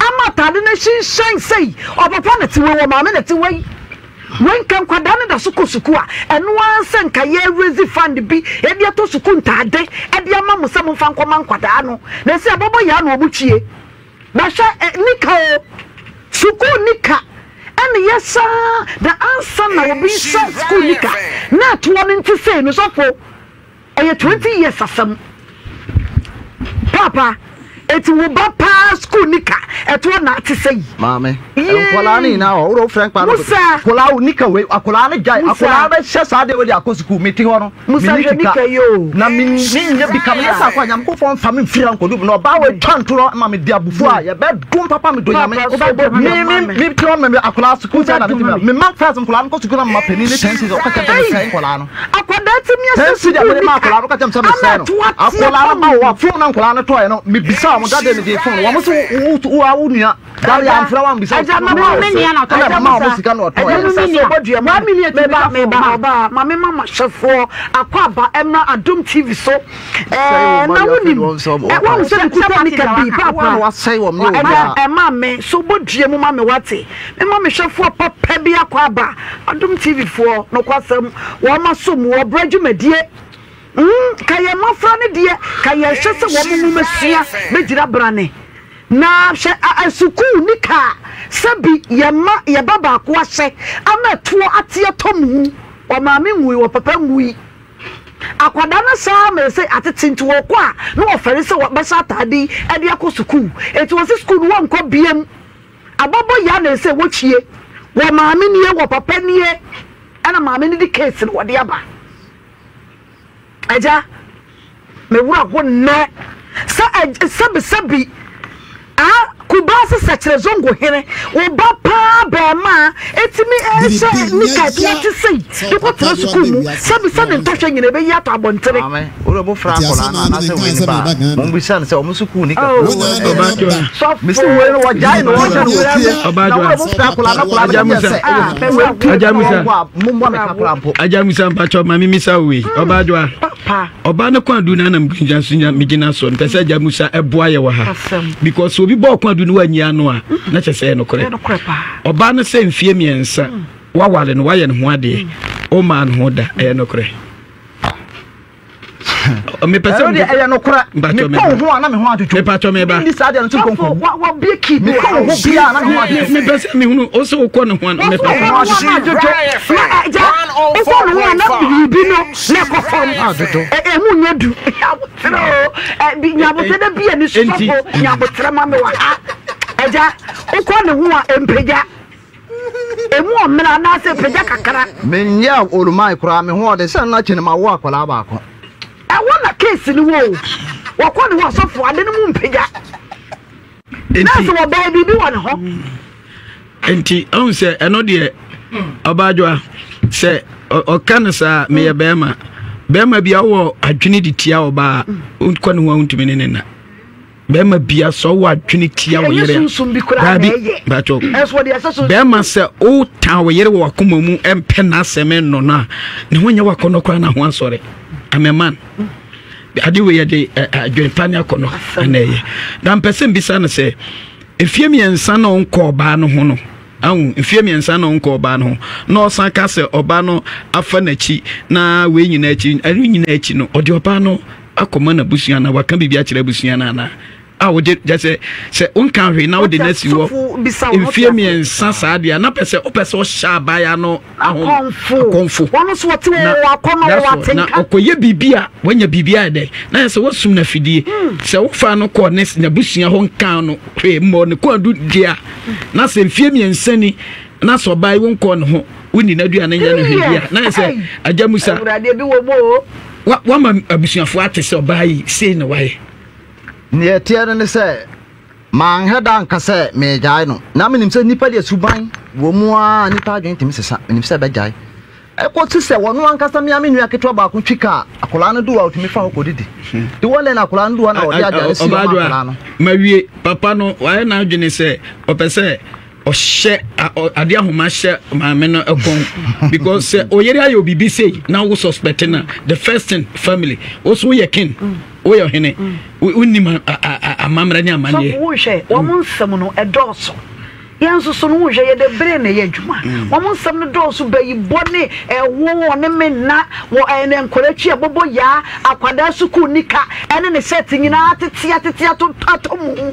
ama ataade no ahyinhyɛn sei. Ɔpapa na ɛte wei, ɔmaame na ɛte wei. Wei nka nkwadaa no da so kɔ sukuu a, ɛno ara sɛ nka yɛ raise fund bi de atɔ sukuu ntaade de ama mo sɛ momfa nkɔma nkwadaa no. Na ɛsɛ ɛbɔbɔ yɛ ano wɔn twie. Bɛhwɛ nika o, sukuu nika ɛna yɛ saa na ansa na obi nhyɛ sukuu nika na ɛtoɔ no nte sei no sɔfo. Ɛyɛ 20 years asɛm. Paapa, Eti wo ba paa sukuu nika ɛtoɔ na ate sɛ yi. Maame, nkwadaa no nyinaa wɔ wode wofrɛ nkwadaa no. Musa. Akwadaa wo nika wei, akwadaa no gyae, Musa. akwadaa bɛhyɛ saa adeɛ wei de akɔ sukuu, mete hɔ no, Musa menni hwɛ sika. nika yi o. Na me menyɛ bi ka meyɛ saa kɔ a Nyankopɔn mfa me mfiri ha nkɔdu na ɔbaa wei twa ntorɔ ma mede abufuo a yɛbɛdom papa medɔ Nyame. Papa, so wobɛdom Me ama me me. me te hɔ no me akwadaa sukuu sɛ na Wobɛdom metumi me. me ma first nkwadaa no kɔ sukuu na mema panin ne 10 cedis ɔka kyerɛ me sɛ mesɛe nkwadaa no. Akwadaa tumi ahyɛ 10 cedis a sukuu mede ma nika akwadaa no ɔka kyerɛ me sɛ ama mesɛe no. ɛtoɔ ateɛ Akwadaa no fam. ba wɔ hɔ a phone na nkwadaa no tɔɔɛ no mebisa wɔn dada megye phone wɔn so wo wo wo wo nua dade amfrɛ wɔn ambisa Agya wo ma sika me na nua na ɛna Agya mema wɔn Musa sika na ɔtɔɔɛ. Agya Musa sɛ ɔbɔ dua ma me meba meba ɔbaa ma me ma mahyɛfoɔ akɔ aba ɛmra Adom TV so ɛɛ na wonim ɛ wɔn sɛ mekuta nika bi paapa ɛna ɛma me so bɔ dua mu ma me wate me ma mehwɛfoɔ papa bi akɔ aba Adom TV foɔ nokwasɛm wɔn aso mu ɔbrɛ dwumadie mm ka yɛn mmɔfra no deɛ ka yɛhwɛ sɛ wɔn nwoma sua bɛgyina brane Na hwɛ a sukuu nika a sɛbi yɛ mma yɛ ba baako ahyɛ ama ɛtoɔ ate atɔ mu wɔ maame nwui wɔ papa nwui akwadaa no saa ma ɛsɛ atete nti wɔkɔ a na wɔfɛre sɛ wɔbɛhyɛ ataade yi ɛde akɔ sukuu eti wɔsi sukuu no wɔnkɔ biam abɔbɔ ya na ɛsɛ wɔkyie wɔ maame nie wɔ papa nie ɛna maame no de case no wɔde aba. Agya, me werɛ ho nnɛ sɛ sɛbisɛbi a Kumasi Sɛkyerɛ Zongo hene, wo ba paa bɛɛma a ɛtumi ɛhyɛ nika ɛtoɔ te sei de kɔ tena sukuu mu sɛbisɛ ne ntɔhwɛ nyina ɛbɛyi atɔ abɔntene. Maame, wo de mo fra akwadaa no anaasɛ wei ne ba a, mommisa no sɛ wɔn sukuu nika Oh, koro wɔ ɛyɛ. sɔfo. Mesi wei no wɔgyae no wɔhyɛ no wɔ fie. Na wo de mo fra akwadaa no akwadaa no bɛyɛ sɛ ɛyɛ sukuu wei Agya Musa. wɔ a mommɔ me kakra mpo. Agya Musa mpakyɛ ma mimisa wo wei. Ɔbaa Adwoa. Ɔbaa no kwan du no anam gyina so nya megyina so. Mpɛ sɛ Agya Musa ɛboa yɛ wɔ ha. Because obi bɔ ɔkwan du no wanyi ano a na kyɛ sɛ ɛyɛ nokorɛ. Ɔbaa no sɛ mfie mmiɛnsa waware no wayɛ ne ho adeɛ. Ɔmaa ne ho da ɛyɛ nokorɛ. Mepɛ sɛ ɛno deɛ ɛyɛ nokorɛ mekɔ wo ho a na me ho adwodwo mepatɔ meba ndi saa deɛ no so nkonko mekɔ wo ho biaa na me ho adwodwo mepɛ sɛ mehunu wo sɛ wokɔ ne ho a mepɛ sɛ adwodwo na agya wokɔ ne ho a na biribi no na ɛkɔ fam ɛmu nyɛ du nyaboterɛ o nyaboterɛ da bi a ne sɔfo nyaboterɛ ma me wɔ ha agya wokɔ ne ho a mpagya Emu ɔmena anaasɛ pagya kakra. Menyɛɛ oluman koraa, me ho ɔden sɛ nna kye no mawo akwadaa baako. Ɛhɔ na case no wɔ o. Wɔkɔ ne hɔ ɔsɔfo ade no mu mpagya. Nurse wɔ bɛn biribi wɔ ne hɔ. Nti ɔhu sɛ ɛno deɛ ɔbaadwoa sɛ ɔka no saa meyɛ bɛrima bɛrima bi a wowɔ adwene de tia ɔbaa kɔ ne ho a wontumi ne ne nna. Bɛrima bia sɛ ɔwɔ adwene tia wo yere a daabi bàtɔ bɛrima sɛ wotan wo yere wɔ wakoma mu mpɛ n'asɛm nnɔ no a ne ho nyɛ wakɔnɔ koraa na ho asɔre I'm a man ade wei yɛde adwene pa ne akɔnɔ ɛna ɛyɛ na mpɛ sɛ mbisa no sɛ mfie mmiɛnsa na ɔnkɔ ɔbaa no ho no ahu mfie mmiɛnsa na ɔnkɔ ɔbaa no ho na ɔsan ka sɛ ɔbaa no afa n'akyi na wei nyinaa akyi ɛno nyinaa akyi no ɔde ɔbaa no akɔma n'abusua anaa waka biribi akyerɛ abusua no anaa a wogye gye sɛ sɛ wonka hwee na wode no asi hɔ mfie mmiɛnsa saa deɛ na pɛ sɛ wopɛ sɛ ɔhyɛ abaayewa no ahom akɔmfo na na ɔkɔyɛ biribi a wanya biribi ayɛ dɛ na yɛ sɛ wasum no afidie hmm. sɛ wofa no kɔ ne n'abusua hɔ nka no hwee mmɔ ne kɔn adu deɛ a na sɛ mfie mmiɛnsa ni na sɛ ɔbaa yi wonkɔɔ ne ho wonni n'aduane nyɛ no hwee bi a na yɛ sɛ agya musa Wa, wama abusuafoɔ ate sɛ ɔbaa yi sei na wayɛ. Nea ɛteɛ no ne sɛ, manhwɛ da anka sɛ meregyae no. Ná minim sɛ nnipa deɛ suban wɔ mu ara a nnipa adwene tumi sesa. Minim sɛ ɛbɛgyae. Ɛkɔsi sɛ ɔno ankasa, me ara me nua ketewa baako twi kaa, akwadaa no du hɔ a ɔtumi fa hɔ kɔdidi. Nti wɔn dɛn na akwadaa no du hɔ na ɔde aduane si hɔ ma akwadaa no. Mawie, papa no wayɛ n'adwene sɛ ɔpɛ sɛ ɔhyɛ ade ahoma hyɛ maame no kɔn because sɛ oyere ayɛ obibi sei na wo suspect na the first thing family wo so woyɛ king woyɛ ɔhene wonim amammerɛ ne amanneɛ. Sɔfo wohwɛ wɔn nsɛm no ɛdɔɔso yɛn nso so no wohwɛ yɛde bere na ɛyɛ adwuma mm. wɔn nsɛm no dɔɔso bɛyi bɔ ne ɛwo wɔne me nna wɔ ɛnɛ nkɔla akyi ɛbɔbɔ yaa akwadaa sukuu nika ɛne ne shirt nyinaa tete atete ato atɔ mu.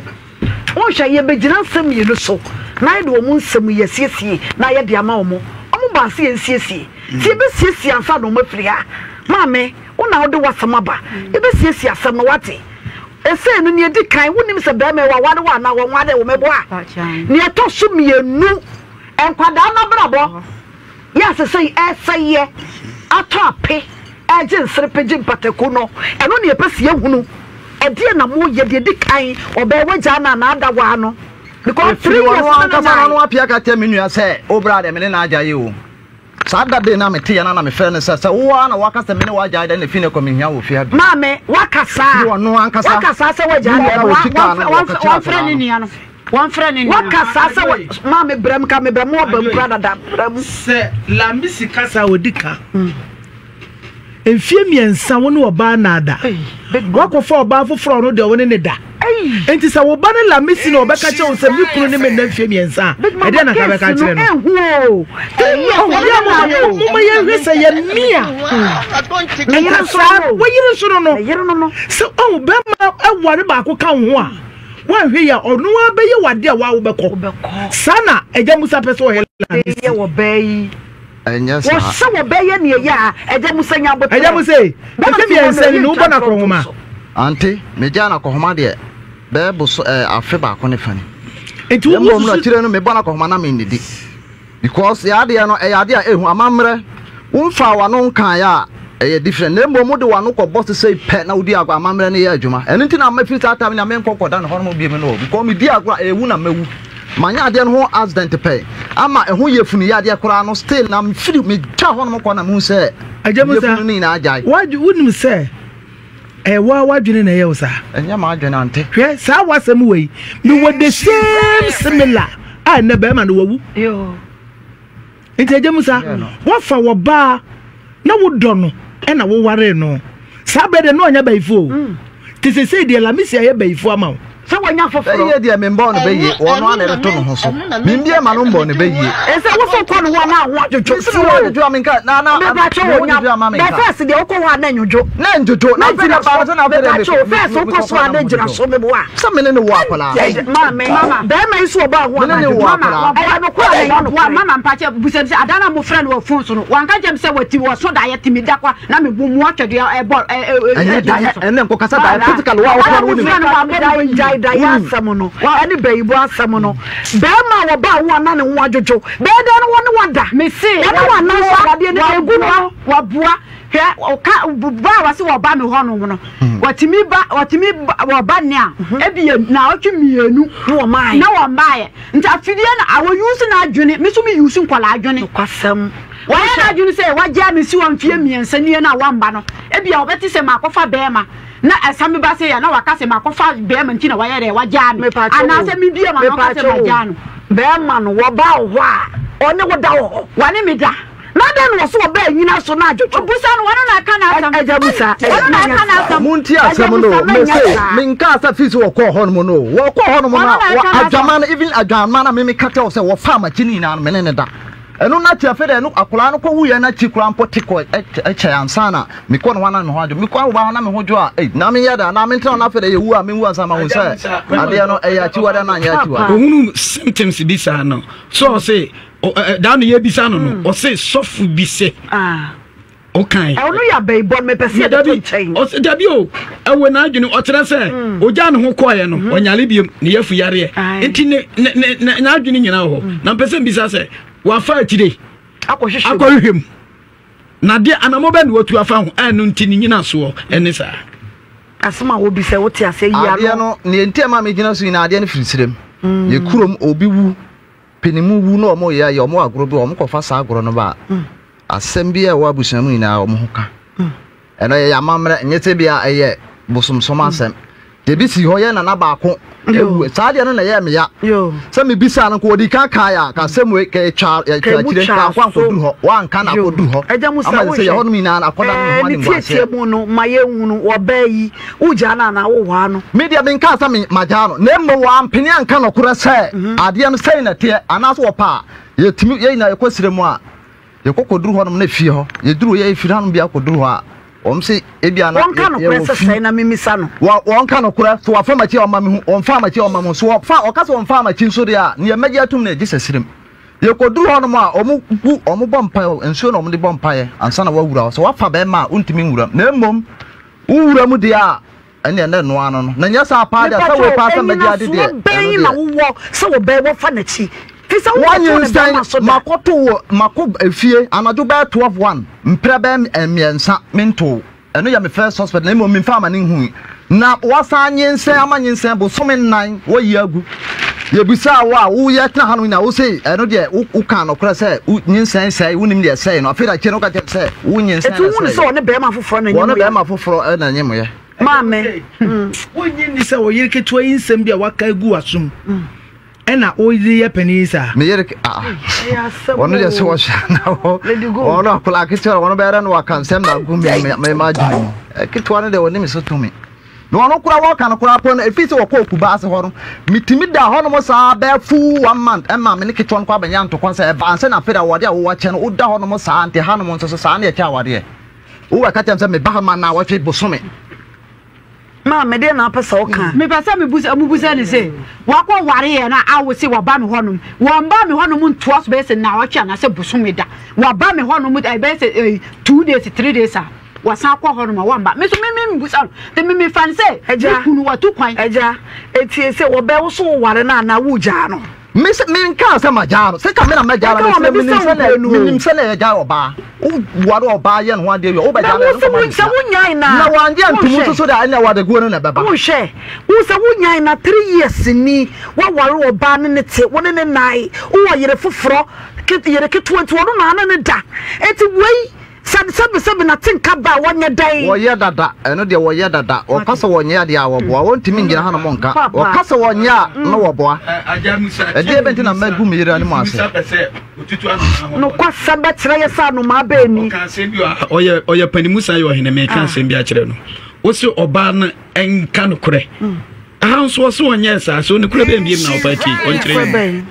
Wonhwɛ, yɛbɛgyina nsɛm mmienu so na yɛde wɔn nsɛm yi asiesie na yɛde ama wɔn. Wɔn baa sɛ yɛnsiesie. Nti yɛbɛsiesie ansa na wɔn afiri ha. Maame, wo na wode w'asɛm aba. Yɛbɛsiesie asɛm no, woate? Seesei no, nea edi kan, wonnim sɛ barima yi waware wo anaa wɔnwaree wo, meboa? Nea ɛtɔ so mmienu, nkwadaa no abrabɔ yɛ a seesei ɛresɛeɛ, atɔ ape, ɛregye nserepe, gye mpataku no, ɛno na yɛpɛ sɛ yɛhunu. Ɛdeɛn na moyɛ? Deɛ edi kan, ɔbaa wagyaa no anaa ada waa no? Because Ɛfiri three years ɔno ne no ankasa nyae. n'ano apia ka kyerɛ me nua sɛ, O bra deɛ me ne no agyae o. Saa da de na mete yɛ no na mefrɛ no sɛ, sɛ wo ara na woaka sɛ me ne wo agyae dɛn na ɛfiri nnɛ kɔ menhia wo wɔ fie ha bio. Maame, woaka saa? Ɛfiri ɔno ankasa Woaka saa sɛ woagyae me nua deɛ? no a ɔti kaa no na Wɔmfrɛ ɔka kyerɛɛ wɔmfrɛ akwadaa ne no. nua no. Wɔmfrɛ ne nua no. Woaka saa sɛ wo, maame brɛ mu ka, mebrɛ mu ɔba mu koraa dada, brɛ mu. Sɛ Lamisi kasa a ɔdi ka. Mfie mmiɛnsa wo ne ɔbaa na ada. Woakɔfa ɔbaa foforɔ a ɔno deɛ wo ne ne da. Enti sɛ wo ba ne Lamisi na ɔbɛka kyerɛ wo sɛ me kunu ne me nna mfie mmiɛnsa a, ɛdeɛn na nka bɛka akyerɛ no? Momma yɛnhwɛ sɛ yɛ mmea nka saa wɔyere nso no no sɛ ɔho bɛrima ɛware baako ka wo ho a woanhwɛ yi a ɔno ara bɛyɛ wade a woa wobɛkɔ saa na agya Musa pɛ sɛ ɔyɛ Lamisi. Ɛnyɛ saa. Wɔhyɛ wɔ bɛyɛ nea ɛyɛ a, Agya Musa nya aboterɛ. Agya Musa ei, mfe mmiɛnsa ni no wobɔ no akɔnhoma? Ante, megyaa no akɔnhoma deɛ, bɛyɛ boso ɛɛ afe baako ne fa ni. Nti wo Na mmom no susu. akyire no mebɔ no akɔnhoma na mennidi. Because yɛn adeɛ no ɛyɛ adeɛ a ɛhu amammerɛ. Womfaa w'ano nkaeɛ a, ɛyɛ different. Na mmom wode w'ano kɔbɔ sesei pɛ na wodi agorɔ a, amammerɛ no yɛ adwuma. Ɛno nti na mafiri saa time no a menkɔ nkɔda ne hɔnom bio no o. Because medi agorɔ a, ɛyɛ wu na mɛwu. Manyɛ adeɛ no ho accident pɛn ama ɛho yafunu yadeɛ koraa no still na mefiri metwa hɔ nom kɔ na mehu sɛ Agya Musa, yafunu no nyinaa agyae. W'adwe wonim sɛ ɛyɛ wo ara w'adwene na ɛyɛ wo saa? Ɛnyɛ m'adwene ante. Hwɛ saa w'asɛm wei mewɔ the same similar a ɛnɛ bɛrima no wawu. Nti agya mu sa woafa wɔbaa na wodɔ no ɛna wowaree no saa berɛ deɛ na ɔnyɛ bayifo o mm. te sesei deɛ lamisi ayɛ bayifo ama wo sɛ wɔnya foforɔ bɛyie deɛ membɔɔ no bɛyie wɔno ana ɛreto ne ho so membie ma no mbɔɔ no bɛyie ɛsɛ wo so kɔ no hɔ na ho adwodwo si o adwodwo a menka na na mepakyɛ wɔ nya bɛ fɛs deɛ wokɔ hɔ a na nwodwo na ndwodwo na gyina so mepakyɛ o fɛs wokɔ so a na gyina so meboa sɛ mene ne wɔ akwadaa maame bɛrima yi so ɔbɔ aho mene ne wɔ akwadaa ɛyɛ nokorɛ na ɛyɛ nokorɛ mama mpakyɛ busam sɛ adan na mofrɛ no wɔ fon so no wanka kyɛm sɛ wati wɔ so daeɛ tumi da kwa na mebu mu atwɛdeɛ ɛbɔ ɛnyɛ daeɛ ɛnɛ nkɔkasa daeɛ physical wa wofrɛ no wonim gyae daeɛ asɛm no ɛne bɛyibo asɛm no bɛrima a wɔba ho ana ne ho adwodwo bɛyɛ dɛn no wɔne wada mese wɔne wana so awadeɛ no ɛgu no waboa Hwɛ, ɔka ba a wɔse wɔba me hɔ nom no, wɔtumi ba, wɔtumi ba, wɔba nne a, ebia naawɔtwe mmienu Na wɔmmaeɛ. na wɔmmaeɛ. Nti afidie no, a wɔuse n'adwene, me nso me use nkwadaa adwene. Nokwasɛm. Wɔyɛ n'adwene sɛ wagyaa me si hɔ mfeɛ mmiɛnsa nie no a wɔmma no, ebia wɔbɛte sɛ makɔfa bɛrima, na ɛsan me ba sei a, na waka sɛ makɔfa bɛrima nti na wayɛ dɛ, wagyaa me. Mepaakyɛw o, Anaasɛ mebie m'ano aka sɛ mepaakyɛw o, magyaa no. bɛrima no, wɔba wo hɔ a, ɔne wo da wɔ hɔ? Wɔne me da. Na dɛn na ɔsɛ ɔbaa nyina so na adwodwo? Obusa no, ɔno na ɛka n'asɛm. Agya Musa, Ɔno na ɛka n'asɛm. Montie asɛm no o, mese menkaa sɛ fii sɛ wɔkɔɔ hɔ nom no o, wɔkɔɔ hɔ nom no a, adwaman no, even adwaman no a me meka kyerɛ wo sɛ wɔfaa m'akyi no nyinaa no, me ne no da. Ɛno no akyi afei deɛ ɛno akwadaa no kɔwuiɛ no akyi koraa mpo te kɔ kyɛe ansa na mekɔ ne hɔ na me ho adwo. Mekɔ ahoba hɔ na me ho dwo a, ei, na menyɛ dɛn anaa mentena hɔ na afei deɛ yɛwu a menwu ansa mahu sɛ adeɛ no ɛyɛ akyiwadeɛ anaa ɛnyɛ akyiwadeɛ. Ohunu symptoms bi saa no, so ɔse daa no yɛbisa no no mm. ɔse sɔfo bi sɛ ah. ɔkan ɛno yɛ abɛibɔ no mepɛ sɛ yɛde to nkyɛn ɔse dabi o ɛwɔ n'adwene ɔkyerɛ sɛ mm. ogya ne ho kɔɔeɛ no mm-hmm. ɔnyare biom ne yɛfu yareɛ nti ne n'adwene nyinaa wɔ hɔ mm. na mpɛ sɛ mbisa sɛ wafa akyire akɔhwehwɛ mu na deɛ anamɔ bɛ na watu afa ho ɛno nti ne nyinasoɔ ɛne saa asɛm a wobisa wote aseɛ yi ano adeɛ no neɛ nti ɛma megyina so nyinaa adeɛ no firi serem mm. yɛ kurom obi wu Panimu wu na wɔn yɛ yɛ wɔn agorɔ bi wɔn kɔ fa saa agorɔ no ba a, asɛm bi a ɛwɔ abusua mu nyinaa wɔn ho ka. Ɛno yɛ amammerɛ nyɛ sɛ bi a ɛyɛ bosomsom asɛm. Deɛ si hɔ yɛ nana baako ewu saa deɛ no na ɛyɛ meya sɛ mebisa no nka ɔdi kan kae a ka asɛm wei ka ɛtwa ɛtwa akyire nka ankɔ ankɔduru hɔ wanka na akɔduru hɔ ama sɛ yɛ hɔ nom nyinaa na akɔda no ho ne tietie mu no ma yɛnhunu ɔbaa yi Wogyaa no anaa wowaa no? Me deɛ menkaa sɛ me magyaa no, na mmom wampene anka nɔkorɛ sɛ adeɛ no sɛi na ɛteɛ, anaasɛ wɔpɛ a, yɛtumi, yɛn nyinaa yɛkɔ serɛ mu a, yɛkɔ kɔduru hɔnom na efie hɔ, yɛduru, yɛfiri hanom bi akɔduru hɔ a, wɔn se ebia na Wɔnka nokorɛ yɛwɔ sɛ fi. sɛe na memmisa no. Wɔ, wɔnka nokorɛ, so wafa m'akyi a ɔmma mehu, wɔmfaa m'akyi a ɔmma mehu, so wɔfa, ɔka sɛ wɔmfaa m'akyi nso deɛ a, neɛ mɛgye atom no gye sɛ serem. Yɛkɔduru hɔnom a, wɔgu, wɔbɔ mpaeɛ, nsuo na wɔde bɔ mpaeɛ ansa na wɔawura hɔ. Sɛ wafa bɛrima a, wontumi nwura mu, na mmom Wo wura mu deɛ a, Ɛnneɛ na ɛno ano no. Na nyɛ saa paa deɛ, sɛ wei paa sɛ mɛgye ade deɛ, Ɛnyinasoɔ bɛn ɛno na deɛ. wowɔ sɛ wɔbɛn wɔfa n'akyi? Firi sɛ wonkɔtoo ne bɛrima so Wɔnyinsɛn, da. makɔto wɔ, makɔ efie anadwo bɛyɛ 12 one, mprɛ bɛyɛ mmiɛnsa mentoo. Ɛno yɛ me first suspect na mmom memfa ama ne nhui. Na wasan anyinsɛn ama nyinsɛn bosome nnan wɔyi agu. Yɛbisaa wo a woyɛ tena hanom nyinaa wo se ɛno deɛ wokaa nokorɛ sɛ wo nyinsɛn sɛe wonim deɛ ɛsɛe no afei de akyire no woka kyerɛ sɛ wo nyinsɛn Eti na wohu no ɛsɛeɛ. sɛ ɔne bɛrima foforɔ na Wɔne ɛnyemoyɛ? bɛrima foforɔ na ɛnyemoyɛ. Maame. Wonnye nni sɛ ɔyere ketewa yi nsɛm bi a waka agu w'asom ɛna wode yɛ panin yi saa? Me yere ah ɔno deɛ sɛ wɔhyɛ na ɔno akwadaa ketewa ɔno bɛyɛ dɛ na waka nsɛm na agu me me ma adwene mu ketewa no deɛ ɔne me so tumi na ɔno koraa wɔka no koraa pɔ no ɛfiri sɛ wɔkɔ okuba ase hɔ no metumi da hɔ nom saa bɛyɛ full one month ɛma me ne ketewa no kɔ abɛnya ntɔkwa sɛ ɛbaa sɛ na afei da wɔde a wɔwɔ kyɛ no woda hɔ nom saa nti ha nom nso so saa ne ɛkyɛ awadeɛ wowɔ ɛka kyɛm sɛ meba ha ma na wɔtwe bosome Maame, deɛ na wopɛ sɛ woka? Mepɛ sɛ mebusa mubusa no se, wakɔ wareɛ no a wose waba me hɔnom, wɔmba me hɔnom ntoa so bɛyɛ sɛ nnawɔtwe anaasɛ bosome da, waba me hɔnom ɛbɛyɛ sɛ eh, 2 days 3 days a wasan akɔ hɔnom a wamba. Me so me me mbusa no, nti me mefa no sɛ me kunu watu kwan. Agya, etie sɛ wɔbɛ wo so woware no anaa wogyaa no? Me se menkaa sɛ magyaa no, sɛ ka me na mɛgyaa no, mesrɛ menim sɛ menim sɛ na yɛgyae ɔbaa. Woware ɔbaa yɛ ne ho adeɛ wie a, wobɛgyaa no ɛno nkɔma no sika. Na wangye anto mu nso so deɛ a, ɛnneɛ awadeguo no na ɛbɛba. Wonhwɛ, wo sɛ wonyae na 3 years ni woaware ɔbaa ne ne te, wo ne ne nnae, wowɔ yere foforɔ, yere ketewa nti ɔno na ne ne da. Enti wei sɛ sɛbesɛbe na te nka ba a wɔnyɛ dɛn? Wɔyɛ dada, ɛno deɛ wɔyɛ dada. Wɔka sɛ wɔnyɛ adeɛ a wɔboa. Wɔntumi ngyina hanom nka. Wɔka sɛ wɔnyɛ a na wɔboa. Ɛdeɛ bɛn nti na mɛgu me yere anim ase? Nokwasɛm bɛkyerɛ yɛ sɛ anomaa bɛn ni. Ɔyɛ ɔyɛ panimu san yɛ ɔhene meka asɛm bi akyerɛ no. Wose ɔbaa no nka nokorɛ. Aha nso ɔse ɔnyɛɛ saa so nokorɛ bɛn biem na ɔfa akyi ɔnkyerɛ yɛn.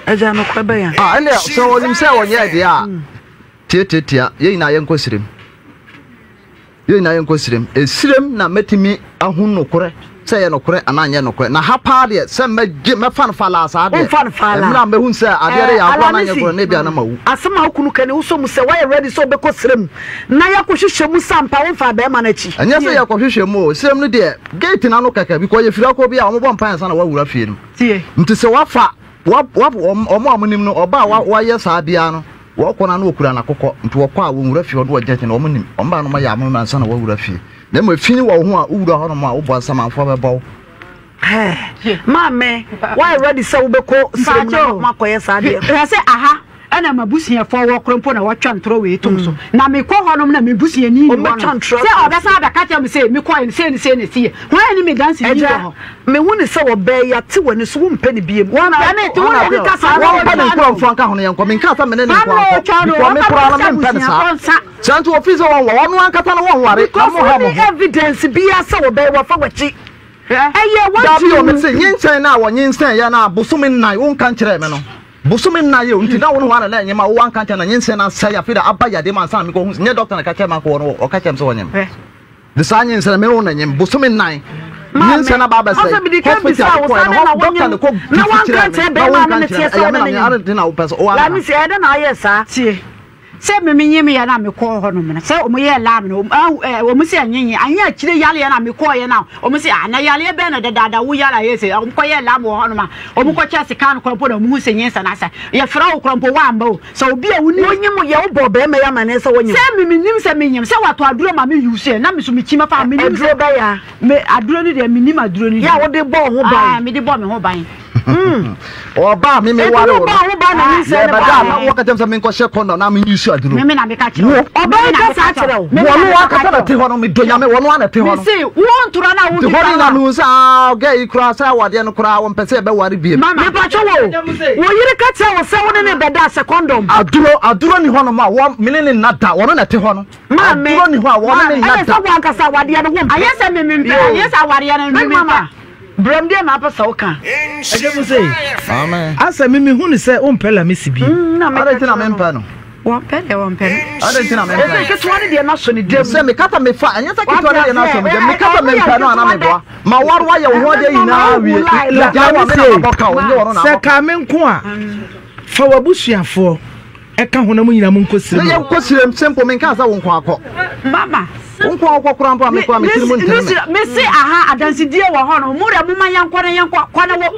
Agya nokorɛ bɛn a? Ah, ɛnna sɛ ɔnim sɛ ɔnyɛɛ deɛ a, tiatiatia, yɛn nyinaa yɛnkɔ sirem. Yɛn nyinaa yɛnkɔ sirem. Esirem na mɛtumi ahu nokorɛ sɛ ɛyɛ nokorɛ anaa nyɛ nokorɛ. Na ha paa deɛ sɛ mɛgye mɛfa no falaa saa deɛ. Womfa no falaa. Mmerɛ a mɛhu sɛ adeɛ no yɛ agorɔ anaa nyɛ agorɔ no ebia na mawu. Asɛm a wo kunu ka ni, wosɔ mu sɛ woayɛ ready sɛ wobɛkɔ sirem na yɛakɔhwehwɛ mu sɛ ampa womfaa bɛrima no akyi. Ɛnyɛ sɛ yɛkɔhwehwɛ mu o, sirem no deɛ gate no ano kɛkɛ because yɛfiri akɔ bi a wɔbɔ mpaeɛ ansa na woawura fie no mu. Nti sɛ wafa wa wa wɔn a wɔnim no ɔbaa a wayɛ saa biara no wɔkɔ no a na wɔkura n'akokɔ nti wɔkɔ a wɔnwura fie hɔ na wɔgyina akyi no wɔn nim wɔn baa no wɔayɛ amonom ansa na wɔawura fie na mmom efi wɔ wo ho a wowura hɔ nom a wobɔ asamanfoɔ bɛbɔ wo. Maame, woayɛ ready sɛ wobɛkɔ srem na moakɔyɛ saa adeɛ no? Hwɛ sɛ aha ɛna m'abusuafoɔ wɔ koro mpo na wɔtwa ntorɔ wei tom so na mekɔ hɔnom na me busuani ni hɔnom sɛ ɔbɛsan abɛka kyerɛ me sɛ mekɔɛ no sei ne sei na ɛsiiɛ hwan ne me danseni wɔ hɔ. Mehu ne sɛ ɔbaa yi ate w'ani so wompɛ ne biem. Wɔmpɛ ne te wo na ne kasa na wɔmpɛ ne nkurɔfoɔ nka ho no yɛnkɔ menkaa sɛ mene ne nkoa nkɔ because me koraa no mempɛ ne saa saa nti wɔfii sɛ wɔnwa wɔno ankasa no wɔnware na mo ha mo ho. Evidence biara sɛ ɔbaa yi wafa w'akyi ɛyɛ Dabi o w'adwene mese nyinsɛn no a wɔnyinsɛn yɛ no a bosome nnan wonka nkyerɛɛ me no Bosome nna yɛ o nti na wo ne hɔ ana na ɛnyem a wo anka nkyɛn na nyinsɛn no asɛe afei de aba yadeɛ mu ansa na mekɔ hu nyɛ doctor na ɛka kyerɛ me akɔ hɔ no ɔka kyerɛ me sɛ ɔnyem de saa nyinsɛn no me ne wo na nyem bosome nnan nyinsɛn no aba abɛsɛe hospital kɔɛ no hɔ doctor ne kɔ bifi kyerɛ me na wo nka nkyerɛ me ɛyɛ me na me ara de na wo pɛ sɛ wo ana Lamisi ɛyɛ dɛ na ayɛ saa. Tie, sɛ me menyem yɛ na mekɔɔ hɔ nom no sɛ wɔn yɛɛ lab no wɔn sɛ ɛnyenye anyɛ akyire yareɛ na mekɔɔ yɛ na wɔn sɛ ah na yareɛ bɛn na dadaada wo yare ayɛ sɛ wɔn kɔ yɛɛ lab wɔ hɔ nom a wɔn kɔ kyɛ sika no korɔ mpo na wɔn hu sɛ nyensa na asa yɛfrɛ wo korɔ mpo woamba o sɛ obi a woni Wonyim yɛ wobɔ bɛrima yi amaneɛ sɛ wonyim. Sɛ me menim sɛ menyim sɛ watɔ aduro ma me use yɛ na me so mekyi mɛfa menim sɛ Aduro bɛyɛ a. Me aduro no deɛ menim aduro no Yɛ a wode bɔ wo ho ban. Ah mede bɔ me ho ban. Ɔbaa me me ware wo no. Eti wo bɔ ho ban na nyinsɛn no Yɛbɛda a na wɔka kyerɛ me sɛ menkɔhyɛ kɔndɔm na menyi su aduro. Me me na meka kyerɛ wo. Ɔbaa yi ka saa kyerɛ wo. Wɔn ankasa na te hɔ no medɔ Nyame wɔn ara na te hɔ no. Mese wo ntora na wo Te hɔ no nyinaa mehu sɛ ah girl yi koraa sɛ awadeɛ no koraa wɔmpɛ sɛ yɛbɛware biem. Mepakyɛ wo o, wo yere ka kyerɛ wo sɛ wo ne no bɛda ahyɛ kɔndɔm? Aduro aduro ni hɔnom a wɔ me ne no nna da wɔn na te hɔ no. Maame, Aduro ni hɔ a wɔne me nna ɛyɛ da. sɛ wo ankasa awadeɛ no wompɛ. Ayɛ sɛ me mempɛ, ayɛ sɛ awareɛ no me mempɛ. Brɛm deɛ na apɛ sɛ woka. Ɛgye mu sei. Asɛ me mehu ne sɛ wompɛ Lamisi bio. Adɛn nti na mempɛ no? Wɔmpɛ deɛ wɔmpɛ no. Adɛn nti na mempɛ no? Ɛsɛ ketewa no deɛ n'asɔ ne dam. Sɛ mekasa mefa ɛnyɛ sɛ ketewa no deɛ n'asɔ me dam. Mekasa mempɛ no ana meboa. Ma ware wayɛ wo ho adeɛ nyinaa wie. Gyae wa me na mabɔ ka o nyɛ wɔn na Sɛ abɔ ka. kaa me nko a, fa w'abusuafoɔ ɛka ho na mo nyinaa monkɔ Ne sirem. yɛnkɔ sirem simple menkaa sɛ wo nko akɔ. Mama. Wo nko a wokɔ koraa mpo a me koraa me tiri mu ntene me. Me se aha adansedie wɔ hɔ no mo deɛ moma yɛnkɔ na yɛnkɔ kɔ na wɔ.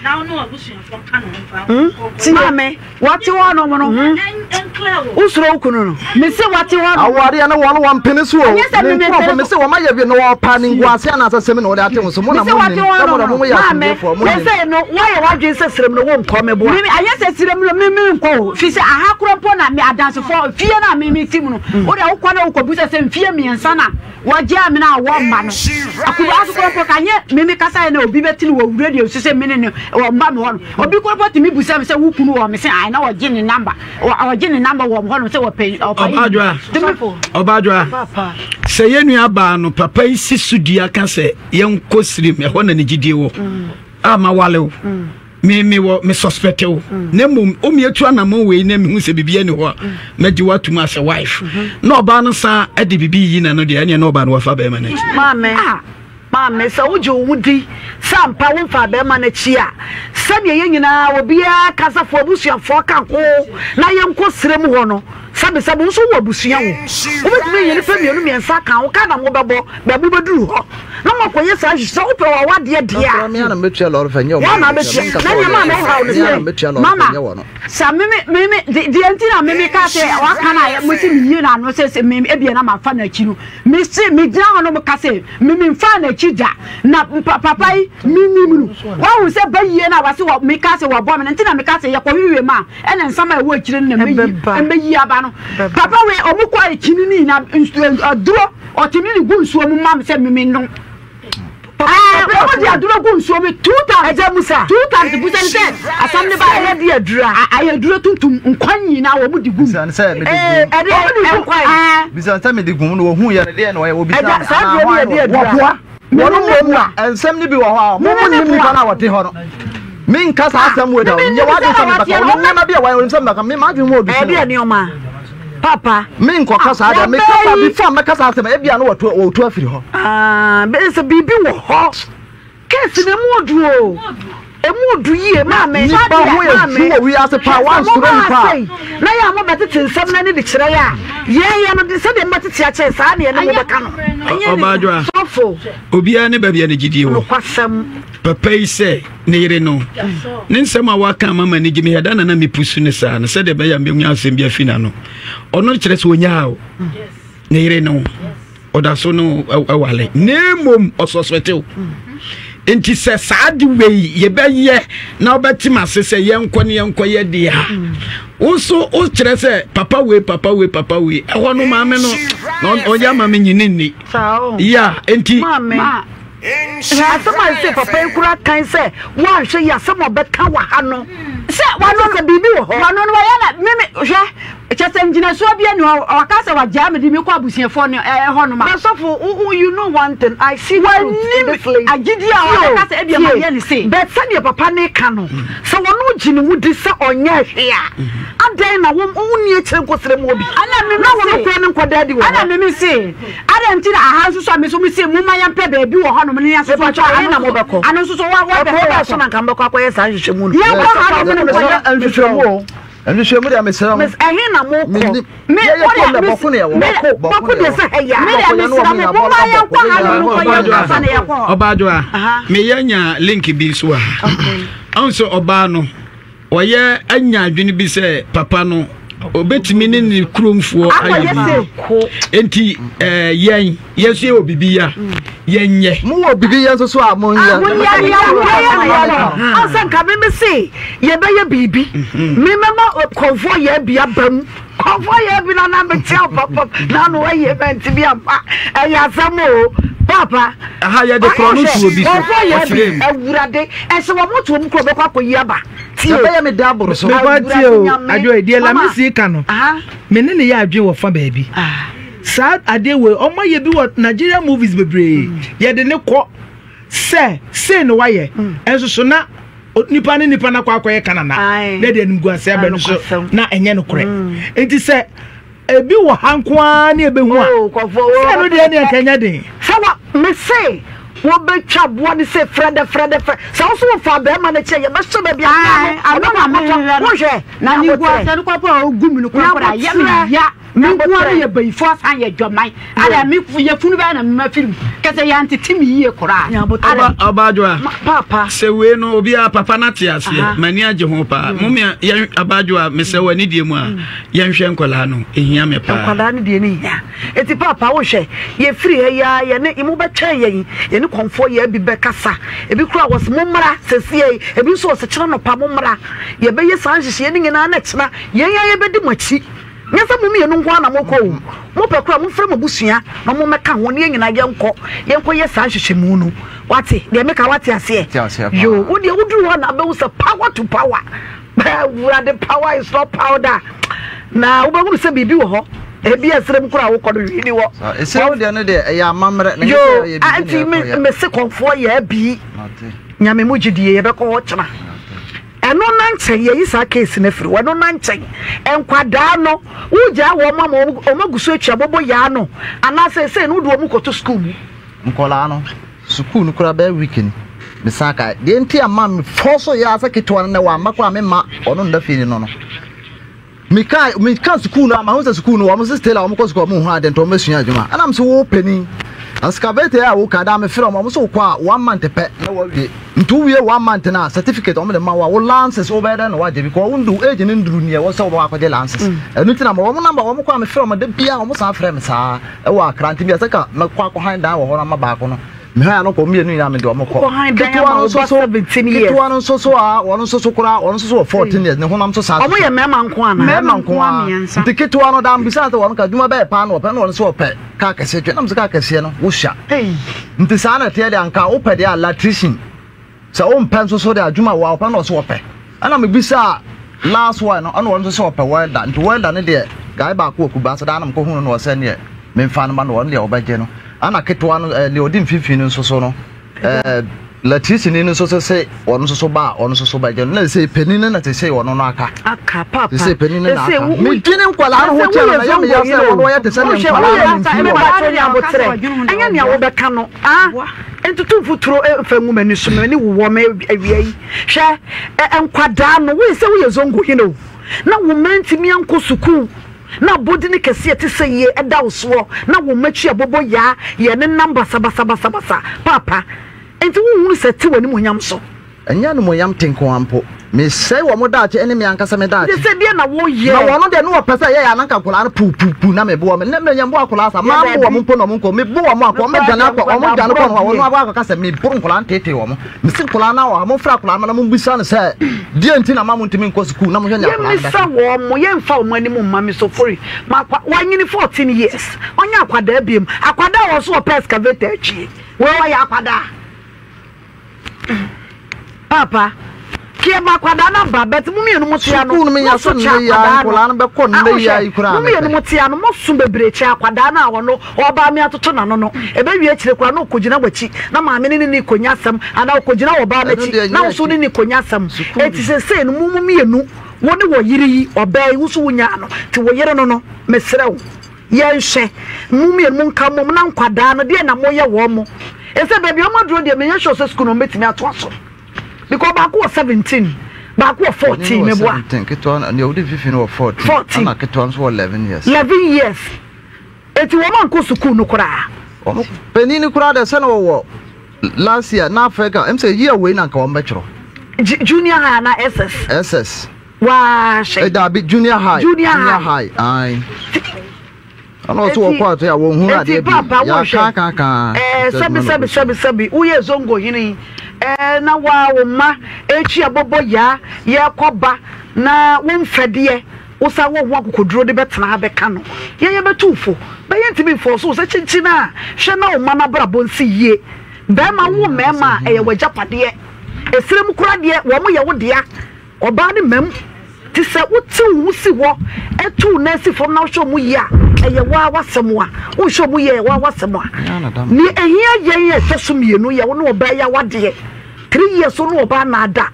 Na wo ne w'abusuafoɔ nka ne ho mfa nkɔ. Maame wɔte hɔ nom no. Wosuro wo kunu no. Me se wɔte hɔ nom. Awareɛ no wɔn wɔn mpene so o. Ɛnyɛ sɛ Ne me nkurɔfoɔ mepene me so. se wɔn ayɛ wie na wɔpa ne nguase anaasɛ sɛmi na wɔde ate ho so mo na Me se mo wɔte nim hɔ sɛ mo nom na no. mo yɛ Maame asomdwoefoɔ mo Wei nim. sɛ no woayɛ w'adwene sɛ serem no wonkɔ meboa. Me ayɛ sɛ serem no me me nkɔ o fi sɛ aha korɔ mpo na me adansefoɔ fie no a me me ti mu no wo deɛ wokɔ na wokɔ busa sɛ mfie mmiɛnsa na wɔgye me na wɔ mma no akubaa so korɔ mpo ka nyɛ me me kasa yɛ na obi bɛte no wɔ radio so sɛ me ne ne wɔ mma me hɔ no obi korɔ mpo tumi busa me sɛ wo kunu wɔ me sɛ ae na wɔgye ne namba wɔgye ne namba wɔ hɔ no sɛ wɔpɛ ɔbaadwoa ɔbaadwoa sɛ yɛn nua baa no papa yi si so dua ka sɛ yɛnkɔ sirim ɛhɔ na ne gyidie wɔ a ma wale wo me me wɔ me suspect wo na mmom omi atu anamɔ wei na mehu sɛ biribi ani hɔ a mɛgye woatum asɛ wife na ɔbaa no san de biribi yiyi n'ano deɛ ɛneɛ na ɔbaa no wafa bɛrima no akyi. Maame, maame, sɛ wogye wo ho di sɛ ampa womfaa bɛrima no akyi a, sɛdeɛ yɛn nyinaa obiara kasa fo abusuafoɔ ka ho na yɛnkɔ serɛ mu hɔ no, sɛbesɛbe wo nso wowɔ abusua wo. Wobɛtumi anya nnipa mmienu mmiɛnsa aka ho, ka na mobɛbɔ, baabi wobɛduru hɔ na moakɔyɛ saa nhwehwɛ sɛ wopɛ w'awadeɛ deɛ a. Me ara na mɛtua lɔre fɛ nyɛ wɔn. Wɔn na abɛtua. Na nea maa na wohaw no Me ara na sɛ. mɛtua lɔre fɛ Mama, nyɛ wɔn. sɛ me me me me de deɛ nti na me me ka sɛ waka na mo se me yie na ano sɛ sɛ me ebia na ma fa n'akyi no me se me gyina hɔ no mo ka sɛ me me nfa n'akyi da na pa papa yi me nim no wahu sɛ ba yie na wase wɔ me ka sɛ wɔbɔ me no nti na me ka sɛ yɛkɔ hwehwɛ mu a ɛna nsɛm a ɛwɔ akyire no na mɛyi mɛyi aba no papa wei ɔmo kɔ akyini ne nyinaa nsu aduro ɔtumi ne gu nsuo mu ma me sɛ me me nom. Wɔn de aduro gu nsuo mu two times. Ɛgya Musa. Two times busa ne sɛ asɛm ne ba. Sɛ yɛ de aduro a. Ayɛ aduro tuntum nkwan nyinaa wɔn de gu mu. Bisa ne sɛ mede gu mu. Ɛde nkwan. Bisa ne sɛ mede gu mu na wɔhu yɛ no deɛ na wɔyɛ wɔbisa Ɛgya saa aduro no yɛ de aduro a. Wɔboa. Wɔn mmom na nsɛm no bi wɔ hɔ a wɔn mu nim nipa no a wɔte hɔ no. Menka saa asɛm wei da. Nyɛ w'adwene sɛ mebɛka. Wɔn nneɛma bi a wɔyɛ wɔn sɛ mebɛka. Me m'adwene mu ɔdu Ɛde nneɛma. Papa. Menkɔka saa deɛ. Mekasa before mɛka saa asɛm ebia no wɔtu wɔtu afiri hɔ. Ah, bɛyɛ sɛ biribi wɔ hɔ. Case no emu odu o. Emu odu yie maame. Nipa ho yɛ hu wɔ wiase paa wansoro nipa a. Na yɛ a mobɛtete nsɛm no ani de kyerɛ yɛ a, yɛn yɛ no de sɛdeɛ mobɛtete akyerɛ saa na yɛne mo bɛka no. Ɔbaadwoa, Sɔfo. obiara ne baabi a ne gyidie wɔ. Nokwasɛm. Papa yi sɛ ne yere no, ne nsɛm a waka ama m'ani gye meyɛ da na na mepusu no saa no sɛdeɛ ɛbɛyɛ a mɛnya asɛm bi afi n'ano. Ɔno kyerɛ sɛ ɔnyaa o ne yere no ɔda so no ɛwale na mmom ɔsɔsɔtew. Nti sɛ saa de wei yɛbɛyɛ na wobɛte m'ase sɛ yɛnkɔ ne yɛnkɔ yɛ deɛ a wo nso wokyerɛ sɛ papa wei papa wei papa wei ɛhɔ no maame no na ɔyɛ ama me nyini nni ya nti Asɛm a ɛsɛ papa yi kura kan sɛ woanhwɛ yi asɛm a ɔbɛka wɔ ha no sɛ wano sɛ biribi wɔ hɔ wano no wɔyɛ na meme hwɛ kyɛ sɛ ngyinasoɔ bi ani hɔ waka sɛ wagyaa me de me kɔ abusuafoɔ no ɛhɔ nom a. Bɛsɔfo you know one thing I see truth in this lady. Agidi a ɔbɛka sɛ ebi ma yɛ ne se. But sɛdeɛ papa ne ka no sɛ wɔn gye ne ho di sɛ ɔnyɛ hwee a adɛn na wɔn nni akyire nkɔsrɛ mu obi na wɔn kura ne nkɔda adi wɔ hɔ. Ɛna meme se Adɛn nti na aha nso so a me nso mese momma yɛmpɛ baabi wɔ hɔnom ne yɛn nso so Mepakyɛw, ɛhe na mobɛkɔ? Ano nso so wa wa Ɛkuro bɛn so na nka mobɛkɔ akɔyɛ saa nhwehwɛmu no? Yɛnkɔ hanom no nkɔyɛ nhwehwɛmu o. Nhwehwɛmu deɛ mesrɛ mo. Mes ɛhe na mokɔ? Menni. Me Yɛyɛ wo kurom deɛ na mes bɔko na yɛwɔ. me Bɔko, bɔko Bɔko na deɛ yɛwɔ. sɛ ha yi me a. deɛ mesrɛ mo momma yɛnkɔ hanom no nkɔyɛ ansa na yɛkɔ hɔ. Ɔbaadwoa, meyɛ nya link bi nso wɔ ha. Ɔn sɛ ɔbaa no. Ɔyɛ anya adwene bi sɛ papa no obetumi ne ne kuromfoɔ ayɛ biribi nti ɛɛ yɛn yɛn nso yɛ wɔ biribi yɛ a yɛnyɛ. Mo wɔ biribi yɛ nso so a mo nyɛ. Mo nyɛ yɛ yɛ ɔsɛ nka mi mi se yɛbɛyɛ biribi mi mɛma kɔnfoɔ yɛ bi aba mu kɔnfoɔ yɛ bi na na mi tia papa na ano ɛyɛ mɛnti bi aba ɛyɛ asɛm o papa. Aha yɛde korɔ no to obi so Kɔnfoɔ yɛ bi ɔkyerɛ mu. awurade ɛsɛ wɔn to wɔn kuro bɛkɔ akɔyi aba. Tie. Ɛbɛyɛ me dɛ aboro so. Mekɔ tie o adwo deɛ Mama. Lamisi ka no Aha. me ne ne yɛ adwene wɔ fa baabi saa adeɛ wei ɔmo ayɛ bi wɔ Nigeria movies bebree yɛde ne kɔ sɛ sei na wayɛ ɛnso so na nipa ne nipa na akɔ akɔyɛ kanana na ɛde animguase abɛ no so na ɛnyɛ nokorɛ nti sɛ ebi wɔ ha nko ara ne ebehu a Oh, kɔfoɔ wɔ. sɛ ɛno deɛ ne ɛnka nyɛ den. Sɛ wa mese wɔbɛtwa boɔ no sɛ frɛdɛ frɛdɛ frɛ sɛ wo so wofa bɛrima no kyɛ yɛbɛhyɛ baabi Ae, a ano na mehwehwɛ no. wohwɛ Na ne guasɛ no kɔpɔ a ɔgu mu no kɔpɔ a yɛ me ya. Me nko ara meyɛ bayifo asan yɛ dwaman. Ada me yafunu bɛyɛ na mema firi mu. Kɛsɛ yɛantete me yie koraa. Ɔba ɔbaadwoa. Papa. Sɛ wei no obiara papa no ate aseɛ. M'ani agye ho paa. Mm. Mumia yɛn abaadwoa mesɛ wɔ anidie mu a mm. yɛnhwɛ nkwadaa no ehia me paa. Nkwadaa no deɛ ne hia. Eti papa wohwɛ yɛfiri ha yi ara yɛne mo bɛtwɛn yɛn yɛne kɔnfoɔ yɛ bi bɛkasa. Ebi koraa wɔsi mo mmra sɛsie yi ebi nso wɔsi kyerɛ nɔpa mo mmra. Yɛbɛyɛ saa nhyehyɛeɛ no nyinaa na kyena yɛn ara yɛbɛdi mo akyi. Nyɛ sɛ mo mmienu nko ara na mokɔ o. Mopɛ koraa a, momfrɛ mo abusua na wɔmmɛka ho na yɛn nyinaa yɛnkɔ, yɛnkɔyɛ saa nhwehwɛmu no. Woate deɛ meka? Woate aseɛ? Mete aseɛ paa. Yoo, wo deɛ woduru hɔ na wobɛhu sɛ power to power. Awurade, power is not powder. Na wobɛhunu sɛ biribi wɔ hɔ. Ebi a ɛserɛ mu koraa a wokɔ no, hwee ni hɔ. Saa, ɛserɛ mu deɛ no deɛ, ɛyɛ amammerɛ, na ɛnyɛ sɛ Yoo, ɛyɛ biribi na nti me, yɛkɔyɛ. mese kɔmfoɔ yɛ abii. Mate. Nyame mu gyidie, yɛbɛkɔ hɔ kyena. Mate. Ɛno na nkyɛn, yɛyi saa case no afiri hɔ, ɛno na nkyɛn, nkwadaa no, wogyaa wɔn ama wɔn agu so atwa bobo yaa no, anaa seesei no wode wɔn kɔto sukuu mu? Nkwadaa no, sukuu no koraa bɛyɛ week ni, mesan kae. Deɛ nti a ma me force yɛ ara sɛ ketewa no nɛ wamma koraa memma ɔno nna fie no no. Meka meka sukuu no a mahu sɛ sukuu no wɔn se still a wɔn kɔ sukuu a wɔn nhu ade nti wɔn bɛsua adwuma. Ɛna me se wo panin excavator a woka daa mefrɛ wɔn wɔn se wokɔ a one month pɛ na wawie. Nti wowie one month no a certificate wɔn de ma wo a wo lances wobɛyɛ dɛn na woagye because wo ndu age no nduru nea ɛwɔ sɛ wobɛkɔ akɔgye lances. Ɛno nti na ma wɔn number wɔn kɔ a mefrɛ wɔn da biara wɔn san frɛ me saa ɛwɔ Accra nti meyɛ sɛ ka mɛkɔ akɔhan dan wɔ hɔ no ama baako no. Mehwɛ a no kɔ mmienu nyinaa mede wɔn kɔ. Ketewa no nso so ketewa no nso so a wɔn nso so koraa wɔn nso so wɔ 14 years ne honam nso saa. Wɔn yɛ mmarima nko ana? Mmarima nko ara. Nti ketewa no daa mbisa sɛ wɔn ka adwuma bɛyɛ paa na wɔpɛ na wɔn nso wɔpɛ kaa kɛseɛ twe nam sɛ kaa kɛseɛ no wosua. Nti saa na ɛteɛ deɛ anka wopɛ deɛ a electrician. Sɛ wompɛ nso so de adwuma wɔ a ɔpɛ na ɔsɛ ɔpɛ. Ɛna mebisaa last one no ɛna ɔno nso sɛ ɔpɛ welder nti welder no deɛ guy baako wɔ Kumasi daa na mekɔ hunu no ɔsɛ neɛ memfa no ma no ɔno deɛ ɔbɛgye no ɛna ketewa no ɛɛ deɛ ɔdi mfimfini no nso so no ɛɛ electrician no nso so se ɔno nso so ba a ɔno nso so bɛgye no na sɛ panin no na sɛ sɛ ɔno no aka aka papa sɛ panin no na aka medwene nkwadaa no ho kyɛ no na yɛ meyɛ sɛ ɔno ɔyɛ te sɛ ne nkwadaa no mfiri wɔ ɛnyɛ nea wobɛka no ah Ntutu mfuturo mfa ngu m'ani so, m'ani wowɔ me awia yi. Hwɛ, ɛ, nkwadaa no, woyɛ sɛ woyɛ zongo hene o, na wo mma ntumi ankɔ sukuu, na abodini kɛseɛ te sɛ yie ɛda wo soɔ, na wo mma akyi abobo yaa, yɛ nenam basabasabasabasa, paapa. Enti wonhunu sɛ ɛte w'animuonyam so? Ɛnyɛ animuonyam te nko ara mpo. Mesɛe wɔn daakye ne me ankasa me daakye. Te sɛ deɛ na woyɛ. Na wɔn deɛ, na wɔpɛ sɛ ɛyɛ a na anka nkwadaa no puw puw puw na mebo wɔn. Nnɛ mmerɛ yɛmbo akwadaa saa. Mambo wɔn mpo na wɔn nkɔ. Mebo wɔn a, wɔn bɛdwane akɔ. Wɔn dwane kɔ no hɔ a, wɔn ara akɔka sɛ meboro nkwadaa no teetee wɔn. Mese nkwadaa no wɔ ha, momfrɛ akwadaa no na mommisa no sɛ, deɛ nti na mma montumi nkɔ sukuu na monhwɛ nea akwadaa no bɛka. Yɛmmisa wɔn, yɛmfa wɔn anim mma me sofori. Makwa, wanyini 14 years, ɔnyɛ akwadaa biom. Akwadaa a ɔso ɔpɛ excavator atwie, wei ɔyɛ akwadaa. Paapa, kea ma akwadaa no aba, but mo mmienu mo tea no, Sukuu no menya mo so so kyɛ nnɛ yi ara, akwadaa no. nkwadaa no bɛkɔ Ah, nnɛ yi ara yi wohwɛ, koraa mo mmienu mepɛ. mo tea no, mo so bebree kyɛ akwadaa no a ɔno ɔba me atoto n'ano no. Ɛbɛwie akyire koraa na ɔkɔgyina w'akyi na maame no ne ne kɔnya asɛm, anaa ɔkɔgyina ɔbaa no Ɛno akyi deɛ na nyɛ wo nso ne akyi. ne kɔnya asɛm. Sukuu Enti seesei no, mo mo mmienu, wo ne wɔ yere yi, ɔbaa yi, wo nso wonyaa no, nti wo yere no no, mesrɛ wo. Yɛnhwɛ, mo mmienu monka mmom na nkwadaa no, deɛ na moyɛ wɔn mo. Ɛsɛ baabi a wɔn aduro deɛ menyɛ sure sɛ sukuu no wɔn bɛtumi atoa so. Because baako wɔ 17, baako wɔ 14, meboa. 17, ketewa no, deɛ ɔdi mfimfini no wɔ 14, 14. ɛna ketewa nso wɔ 11 years. 11 years. Eti wɔn ankɔ sukuu no koraa. Wɔn panin no koraa deɛ sɛ na wɔwɔ last year na afei ka, ɛm sɛ year wei na nka wɔn bɛtwerɛ. Junior high ana SS? SS. Waa hwɛ. Eh, dabi junior high. Junior high. Junior high. Ayi. Ɔno ɔso wɔkɔ ato a wɔn hunu adeɛ bi. Eti papa wo hwɛ. Yɛ kan kan. Ɛɛ sɛbi sɛbi sɛbi sɛbi woyɛ zongo hene yi. Ɛɛ na waa wo mma ekyi ɛbɔbɔ yaa yɛ kɔ ba na wo nfɛdeɛ wosa wɔ ho akokoduro de bɛtena ha bɛka no. Yɛn yɛ bɛtu fo. Bɛyɛ ntumi nfɔɔ so sɛ kyinkyin a hwɛ na wo mma no abrabɔ nsi yie. Bɛɛma wo mɛɛma a ɛyɛ w'agyapadeɛ. Esrem koraa deɛ wɔn yɛ wo dea. Ɔbaa no mmam. Te sɛ wote wo ho si hɔ tu wo nan si fam na wohwɛ wɔn yie a, ɛyɛ wo ara w'asɛm a. Wonhwɛ wɔn yie a, ɛyɛ wo ara w'asɛm a. Nea ɛhia yɛn a ɛtɔ so mmienu yɛ wo ne ɔbaa yi awadeɛ. Three years wo ne ɔbaa na ada.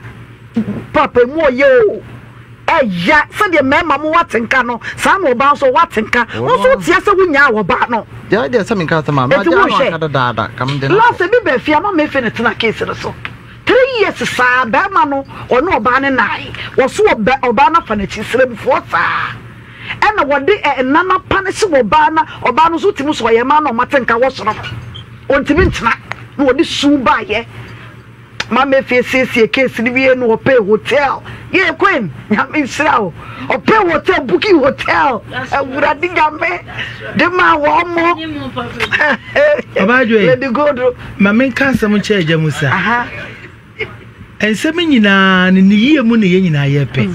Paapa emu ɔyɛ o. Ɛya sɛdeɛ mmarima mo wɔ atenka no, saa na ɔbaa nso ɔwɔ atenka. Wo nso wote asɛ wonyaa ɔbaa no. Gyae deɛ sɛ menka sɛ maa Enti magyaa no wohwɛ. anka dadaada ka mede no Last akɔ. ebi baa fie ama mefe no tena case no so. Three years saa bɛɛma no ɔne ɔbaa no nae wɔso ɔbɛ ɔbaa no afa nakyi sremfoɔ saa. Ɛna wɔde nna no apanehye wɔ ɔbaa na ɔbaa no nso tumi sɛ ɔyɛ mmaa na ɔmate nka wɔ soro no ɔntumi ntena na wɔde su baayɛ. Maame Efie siesie case no wie no ɔpɛ hotel. Yee Queen, Nyame nhyira wo. Ɔpɛ hotel, booking hotel. Awurade Nyame de ma wɔn mo. Ɔbaa Lady Gold. Ma menka asɛm nkyerɛ agya Musa. Nsɛm nyinaa no ne yie mu ne yɛn nyinaa yɛpɛ.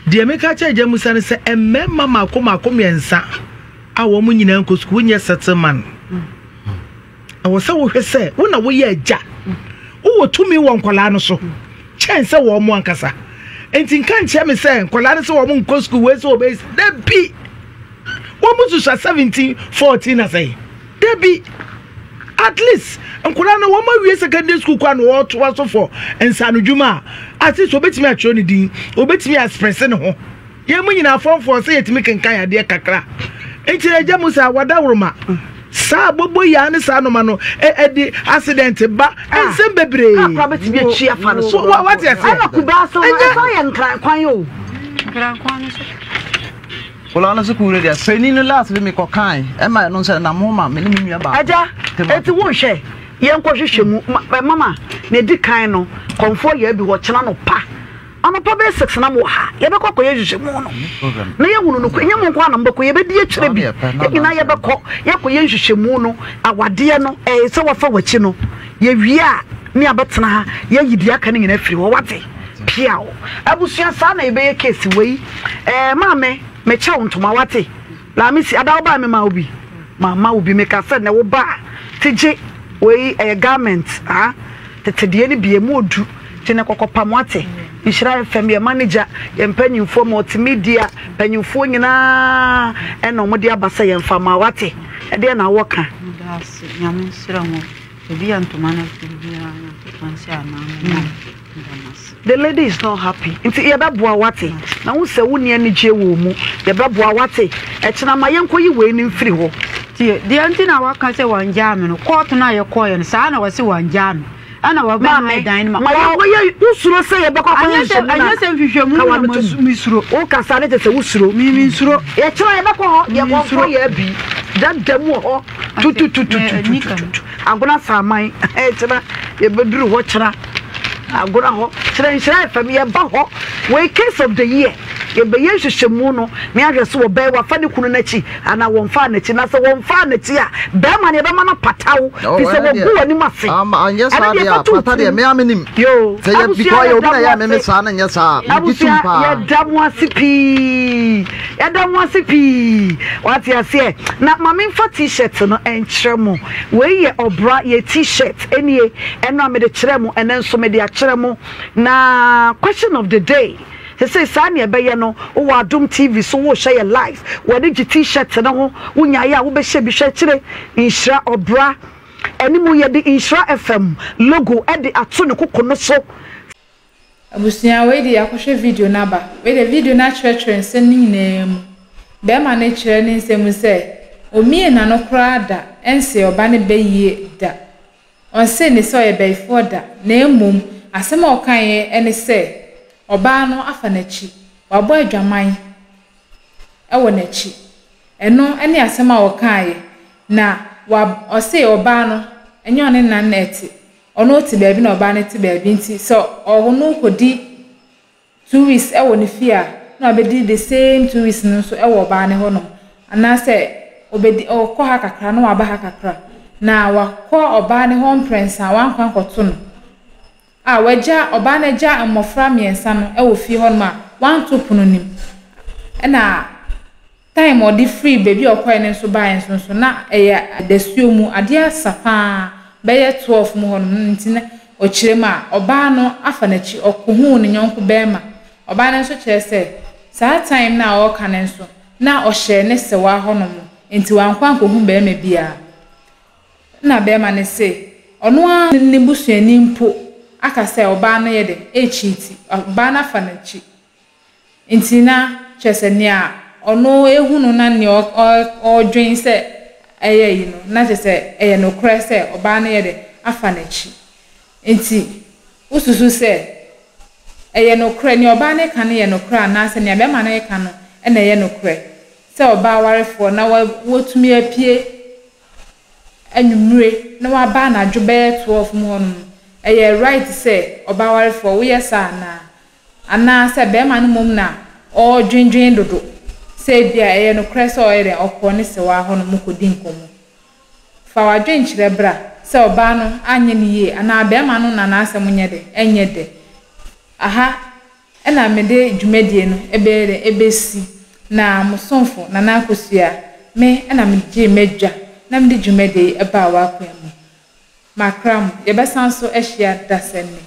Deɛ meka kyerɛ agya Musa ne sɛ mmarima mako mako mmiɛnsa a wɔn nyinaa nkɔ sukuu nyɛ settlement. Ɛwɔ sɛ wohwɛ sɛ wo na woyɛ agya. Wowɔ tumi wɔ nkwadaa no so kyɛn sɛ wɔn mo ankasa. Nti nka nkyerɛ me sɛ nkwadaa no sɛ wɔn nkɔ sukuu wei sɛ wɔbɛyɛ dabi. Wɔn mo susua 17, 14 na sɛ dabi. At least nkwadaa no wɔn awie secondary school kɔ a na wɔtoa so for nsanodwuma a at least wɔbɛtumi atwerɛ ne din, wɔbɛtumi express ne ho. Yɛn mu nyinaa fɔmfɔɔ sɛ yɛtumi kenkan adeɛ kakra. Nti agya mu saa wadaworoma. Saa bobo yaa ne saa noma no ɛde accident ba ah, nsɛm bebree. Kakra bɛtumi akyi afa no so. Wate aseɛ. Ɛna kubaa so no ɛsan yɛ nkran kwan o. Nkran kwan no so. Kola no sukuu no deɛ panin no last bi mekɔ kan ɛma ɛno nso ɛnam ho ma me ne me nua baako. Agya eti wo nhwɛ yɛn kɔ hwehwɛ mu mama na edi kan no kɔnfoɔ yɛ bi wɔ kyena no pa. Anɔpa bɛyɛ 6 na mowɔ ha. Yɛbɛkɔ akɔyɛ nhwehwɛmu no na yɛahunu nokorɛ. Ɛnyɛ mo nko ara na mobɛkɔ, yɛbɛdi akyire bi. Yɛn nyinaa yɛbɛkɔ, yɛakɔyɛ nhwehwɛmu no. Awadeɛ no, ɛyɛ sɛ wɔfa w'akyi no, yɛwie a, ne yɛabɛtena ha, yɛayi deɛ aka no nyinaa afiri hɔ. Wate? Piaw. Abusua, saa na yɛbɛyɛ case wei. Ɛɛ, maame, mekyɛ wo ntoma, wate? Lamisi, ada wobae memaa wo bi? Mamma wo bi. Meka sɛ nnɛ woba a, te gye wei, ɛyɛ garment, ah, tete deɛ no bi, emu odu, gye ne kɔkɔ pam, wate? Nhyira FM, yɛn manager, yɛn mpanyinfoɔ, multimedia mpanyinfoɔ nyinaa ɛna wɔde aba sɛ yɛmfa ma, wate? Ɛdeɛ na wowɔ ka? Meda ase, Nyame nhyira mo. Baabi a ntoma no afiri biara, Nyankopɔn nhyɛ anan mu ma. The lady is not happy nti yɛbɛboa wate na wo sɛ wonni anigyeɛ wɔ mu yɛbɛboa wate ɛkyena ma yɛnkɔ yi wei no mfiri hɔ. Tie, deɛ nti na waka sɛ wangyaa me no, kɔɔto no a yɛkɔeɛ no, saa na wɔse wangyaa me. Ɛna wɔbɛhan dan no ma. Ma yɛnkɔyɛ, wosuro sɛ yɛbɛkɔ akɔyɛ nhwehwɛmu no a? Ɛnyɛ sɛ nhwehwɛmu no na mesuro. Wokasa no kyerɛ sɛ wosuro. Me mensuro. Yɛkyena yɛbɛkɔ hɔ, yɛkɔnkɔ yɛ abi dada mu wɔ hɔ tututututututu. Agona Saman kyena yɛbɛduru hɔ kyena Agona hɔ kyerɛ nhyira FM yɛba hɔ wei case of the year yɛbɛyɛ nhwehwɛmu no ne ahwɛ so wɔbɛyɛ wafa ne kunu n'akyi anaa wɔmfaa n'akyi na sɛ wɔmfaa n'akyi a bɛrima no yɛbɛma no apata wo fi sɛ wɔgu w'anim ase ɛno deɛ fa to tirim yo abusua yɛda mo ase abusua yɛda mo ase pii Yɛda mo ase pii. Wate aseɛ? Na ma memfa T-shirt no nkyerɛ mo. Wei yɛ ɔbra yɛ T-shirt. Ɛnie, ɛno a mede kyerɛɛ mo, ɛnɛ nso mede akyerɛ mo. Na question of the day, sesei saa nea ɛbɛyɛ no, wowɔ Adom TV so, wohwɛ yɛ live, w'ani gye T-shirt no ho, wonyaeɛ a wobɛhyɛ bi. Hwɛ akyire, Nhyira Ɔbra. Anim yɛde Nhyira FM logo de ato ne koko no so. Abusua wei deɛ yɛakɔhwɛ video no aba. Wei deɛ video no akyerɛkyerɛ nsɛm no nyinaa mu. Bɛrima no kyerɛ ne nsɛm mu sɛ ɔmmie n'ano koraa da ɛnse ɔba no bɛ yie da. Ɔnsee ne sɛ ɔyɛ bɛyifoɔ da na mmom asɛm a ɔkaeɛ ɛne sɛ ɔbaa no afa n'akyi, wabɔ adwaman wɔ n'akyi. Ɛno ne asɛm a ɔkaeɛ na wa ɔse ɔbaa no ɛnyɛ ɔne nan na ɛte Ɔno te baabi na ɔbaa no te baabi nti sɛ ɔno kɔdi 2 weeks wɔ ne fie a na wabɛdi the same 2 weeks no nso wɔ ɔbaa no hɔnom anaasɛ ɔbɛdi ɔkɔ ha kakra na waba ha kakra na wakɔ ɔbaa no hɔ mprɛnsa a wankɔ ankɔto no a wagya ɔbaa no agya mmɔfra mmiɛnsa no wɔ fie hɔnom a wanto pono no mu ɛna Time a ɔde firii baabi a ɔkɔeɛ no nso baeɛ nso nso na ɛyɛ adasuo mu, adeɛ asa pa ara, bɛyɛ 12 mu hɔnom no nti na ɔkyerɛ mu a, ɔbaa no afa n'akyi, ɔkɔhuu ne yɔnko barima. Ɔbaa no nso kyerɛ sɛ saa time no a ɔreka no nso, na ɔhyɛ ne sewaa hɔnom, nti wankɔ ankɔhu barima biara. Ɛnna barima no se, ɔno ara ne busuani mpo aka sɛ ɔbaa no yɛ dɛn, ɛrekyiiti, ɔbaa no afa n'akyi. Nti na kyerɛ sɛ nea ɔno ehu no na nea ɔredwen sɛ ɛyɛ yi no, na kyerɛ sɛ ɛyɛ nokorɛ sɛ ɔbaa no yɛ dɛ afa n'akyi. Nti wosusu sɛ ɛyɛ nokorɛ, nea ɔbaa no reka no yɛ nokorɛ anaasɛ nea bɛrima no reka no na ɛyɛ nokorɛ? Sɛ ɔbaa warefoɔ na watumi apue anwummere na waba anadwo bɛyɛ 12 mu hɔnom, ɛyɛ right sɛ ɔbaa warefoɔ woyɛ saa anaa? Anaa sɛ barima no mmom na ɔredwendwen dodo sɛ ebia ɛyɛ nokorɛ sɛ ɔyɛ dɛn ɔkɔɔ ne sewaa hɔnom kɔdi nkɔmmɔ? Fa w'adwenkyerɛ bra sɛ ɔbaa no anyɛ no yie anaa barima no na n'asɛm nyɛ dɛn ɛnyɛ dɛ. Aha na mede dwumadie no ɛbɛyɛ dɛn ɛbɛsi na mo somfo Nana Akosua me na megyee m'adwa na mede dwumadie yi ɛbaa w'akwan mu. Makra mo, yɛbɛsan so ahyia dasani.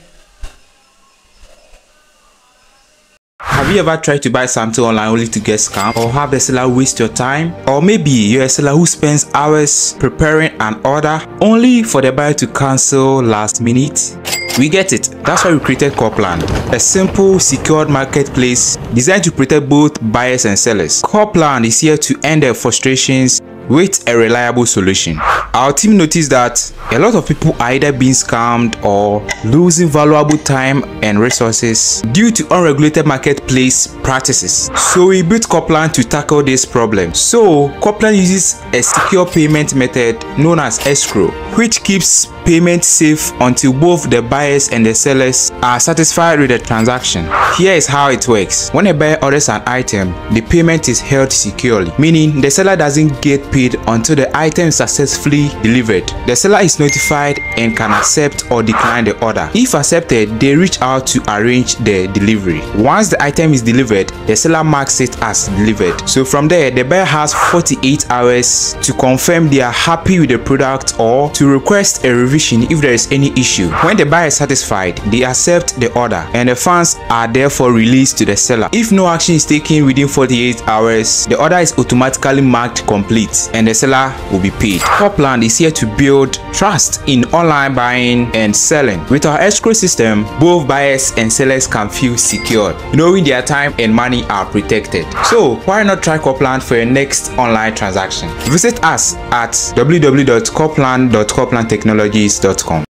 Have you ever tried to buy something online only to get scammed or have the seller waste your time? Or maybe you're a seller who spends hours preparing an order only for the buyer to cancel last minute? We get it. That's why we created Corplan, a simple, secured marketplace designed to protect both buyers and sellers. Corplan is here to end their frustrations with a reliable solution. Our team noticed that a lot of people are either being scammed or losing valuable time and resources due to unregulated marketplace practices. So we built Coplan to tackle this problem. So Coplan uses a secure payment method known as escrow, which keeps payment safe until both the buyers and the sellers are satisfied with the transaction. Here is how it works. When a buyer orders an item, the payment is held securely, meaning the seller doesn't get paid until the item is successfully delivered. The seller is notified and can accept or decline the order. If accepted, they reach out to arrange the delivery. Once the item is delivered, the seller marks it as delivered. So from there, the buyer has 48 hours to confirm they are happy with the product or to request a revision if there is any issue. When the buyer is satisfied, they accept the order and the funds are therefore released to the seller. If no action is taken within 48 hours, the order is automatically marked complete and the seller will be paid. Copland is here to build trust in online buying and selling. With our escrow system, both buyers and sellers can feel secured, knowing their time and money are protected. So why not try Copland for your next online transaction? Visit us at www.copland.coplandtechnologies.com.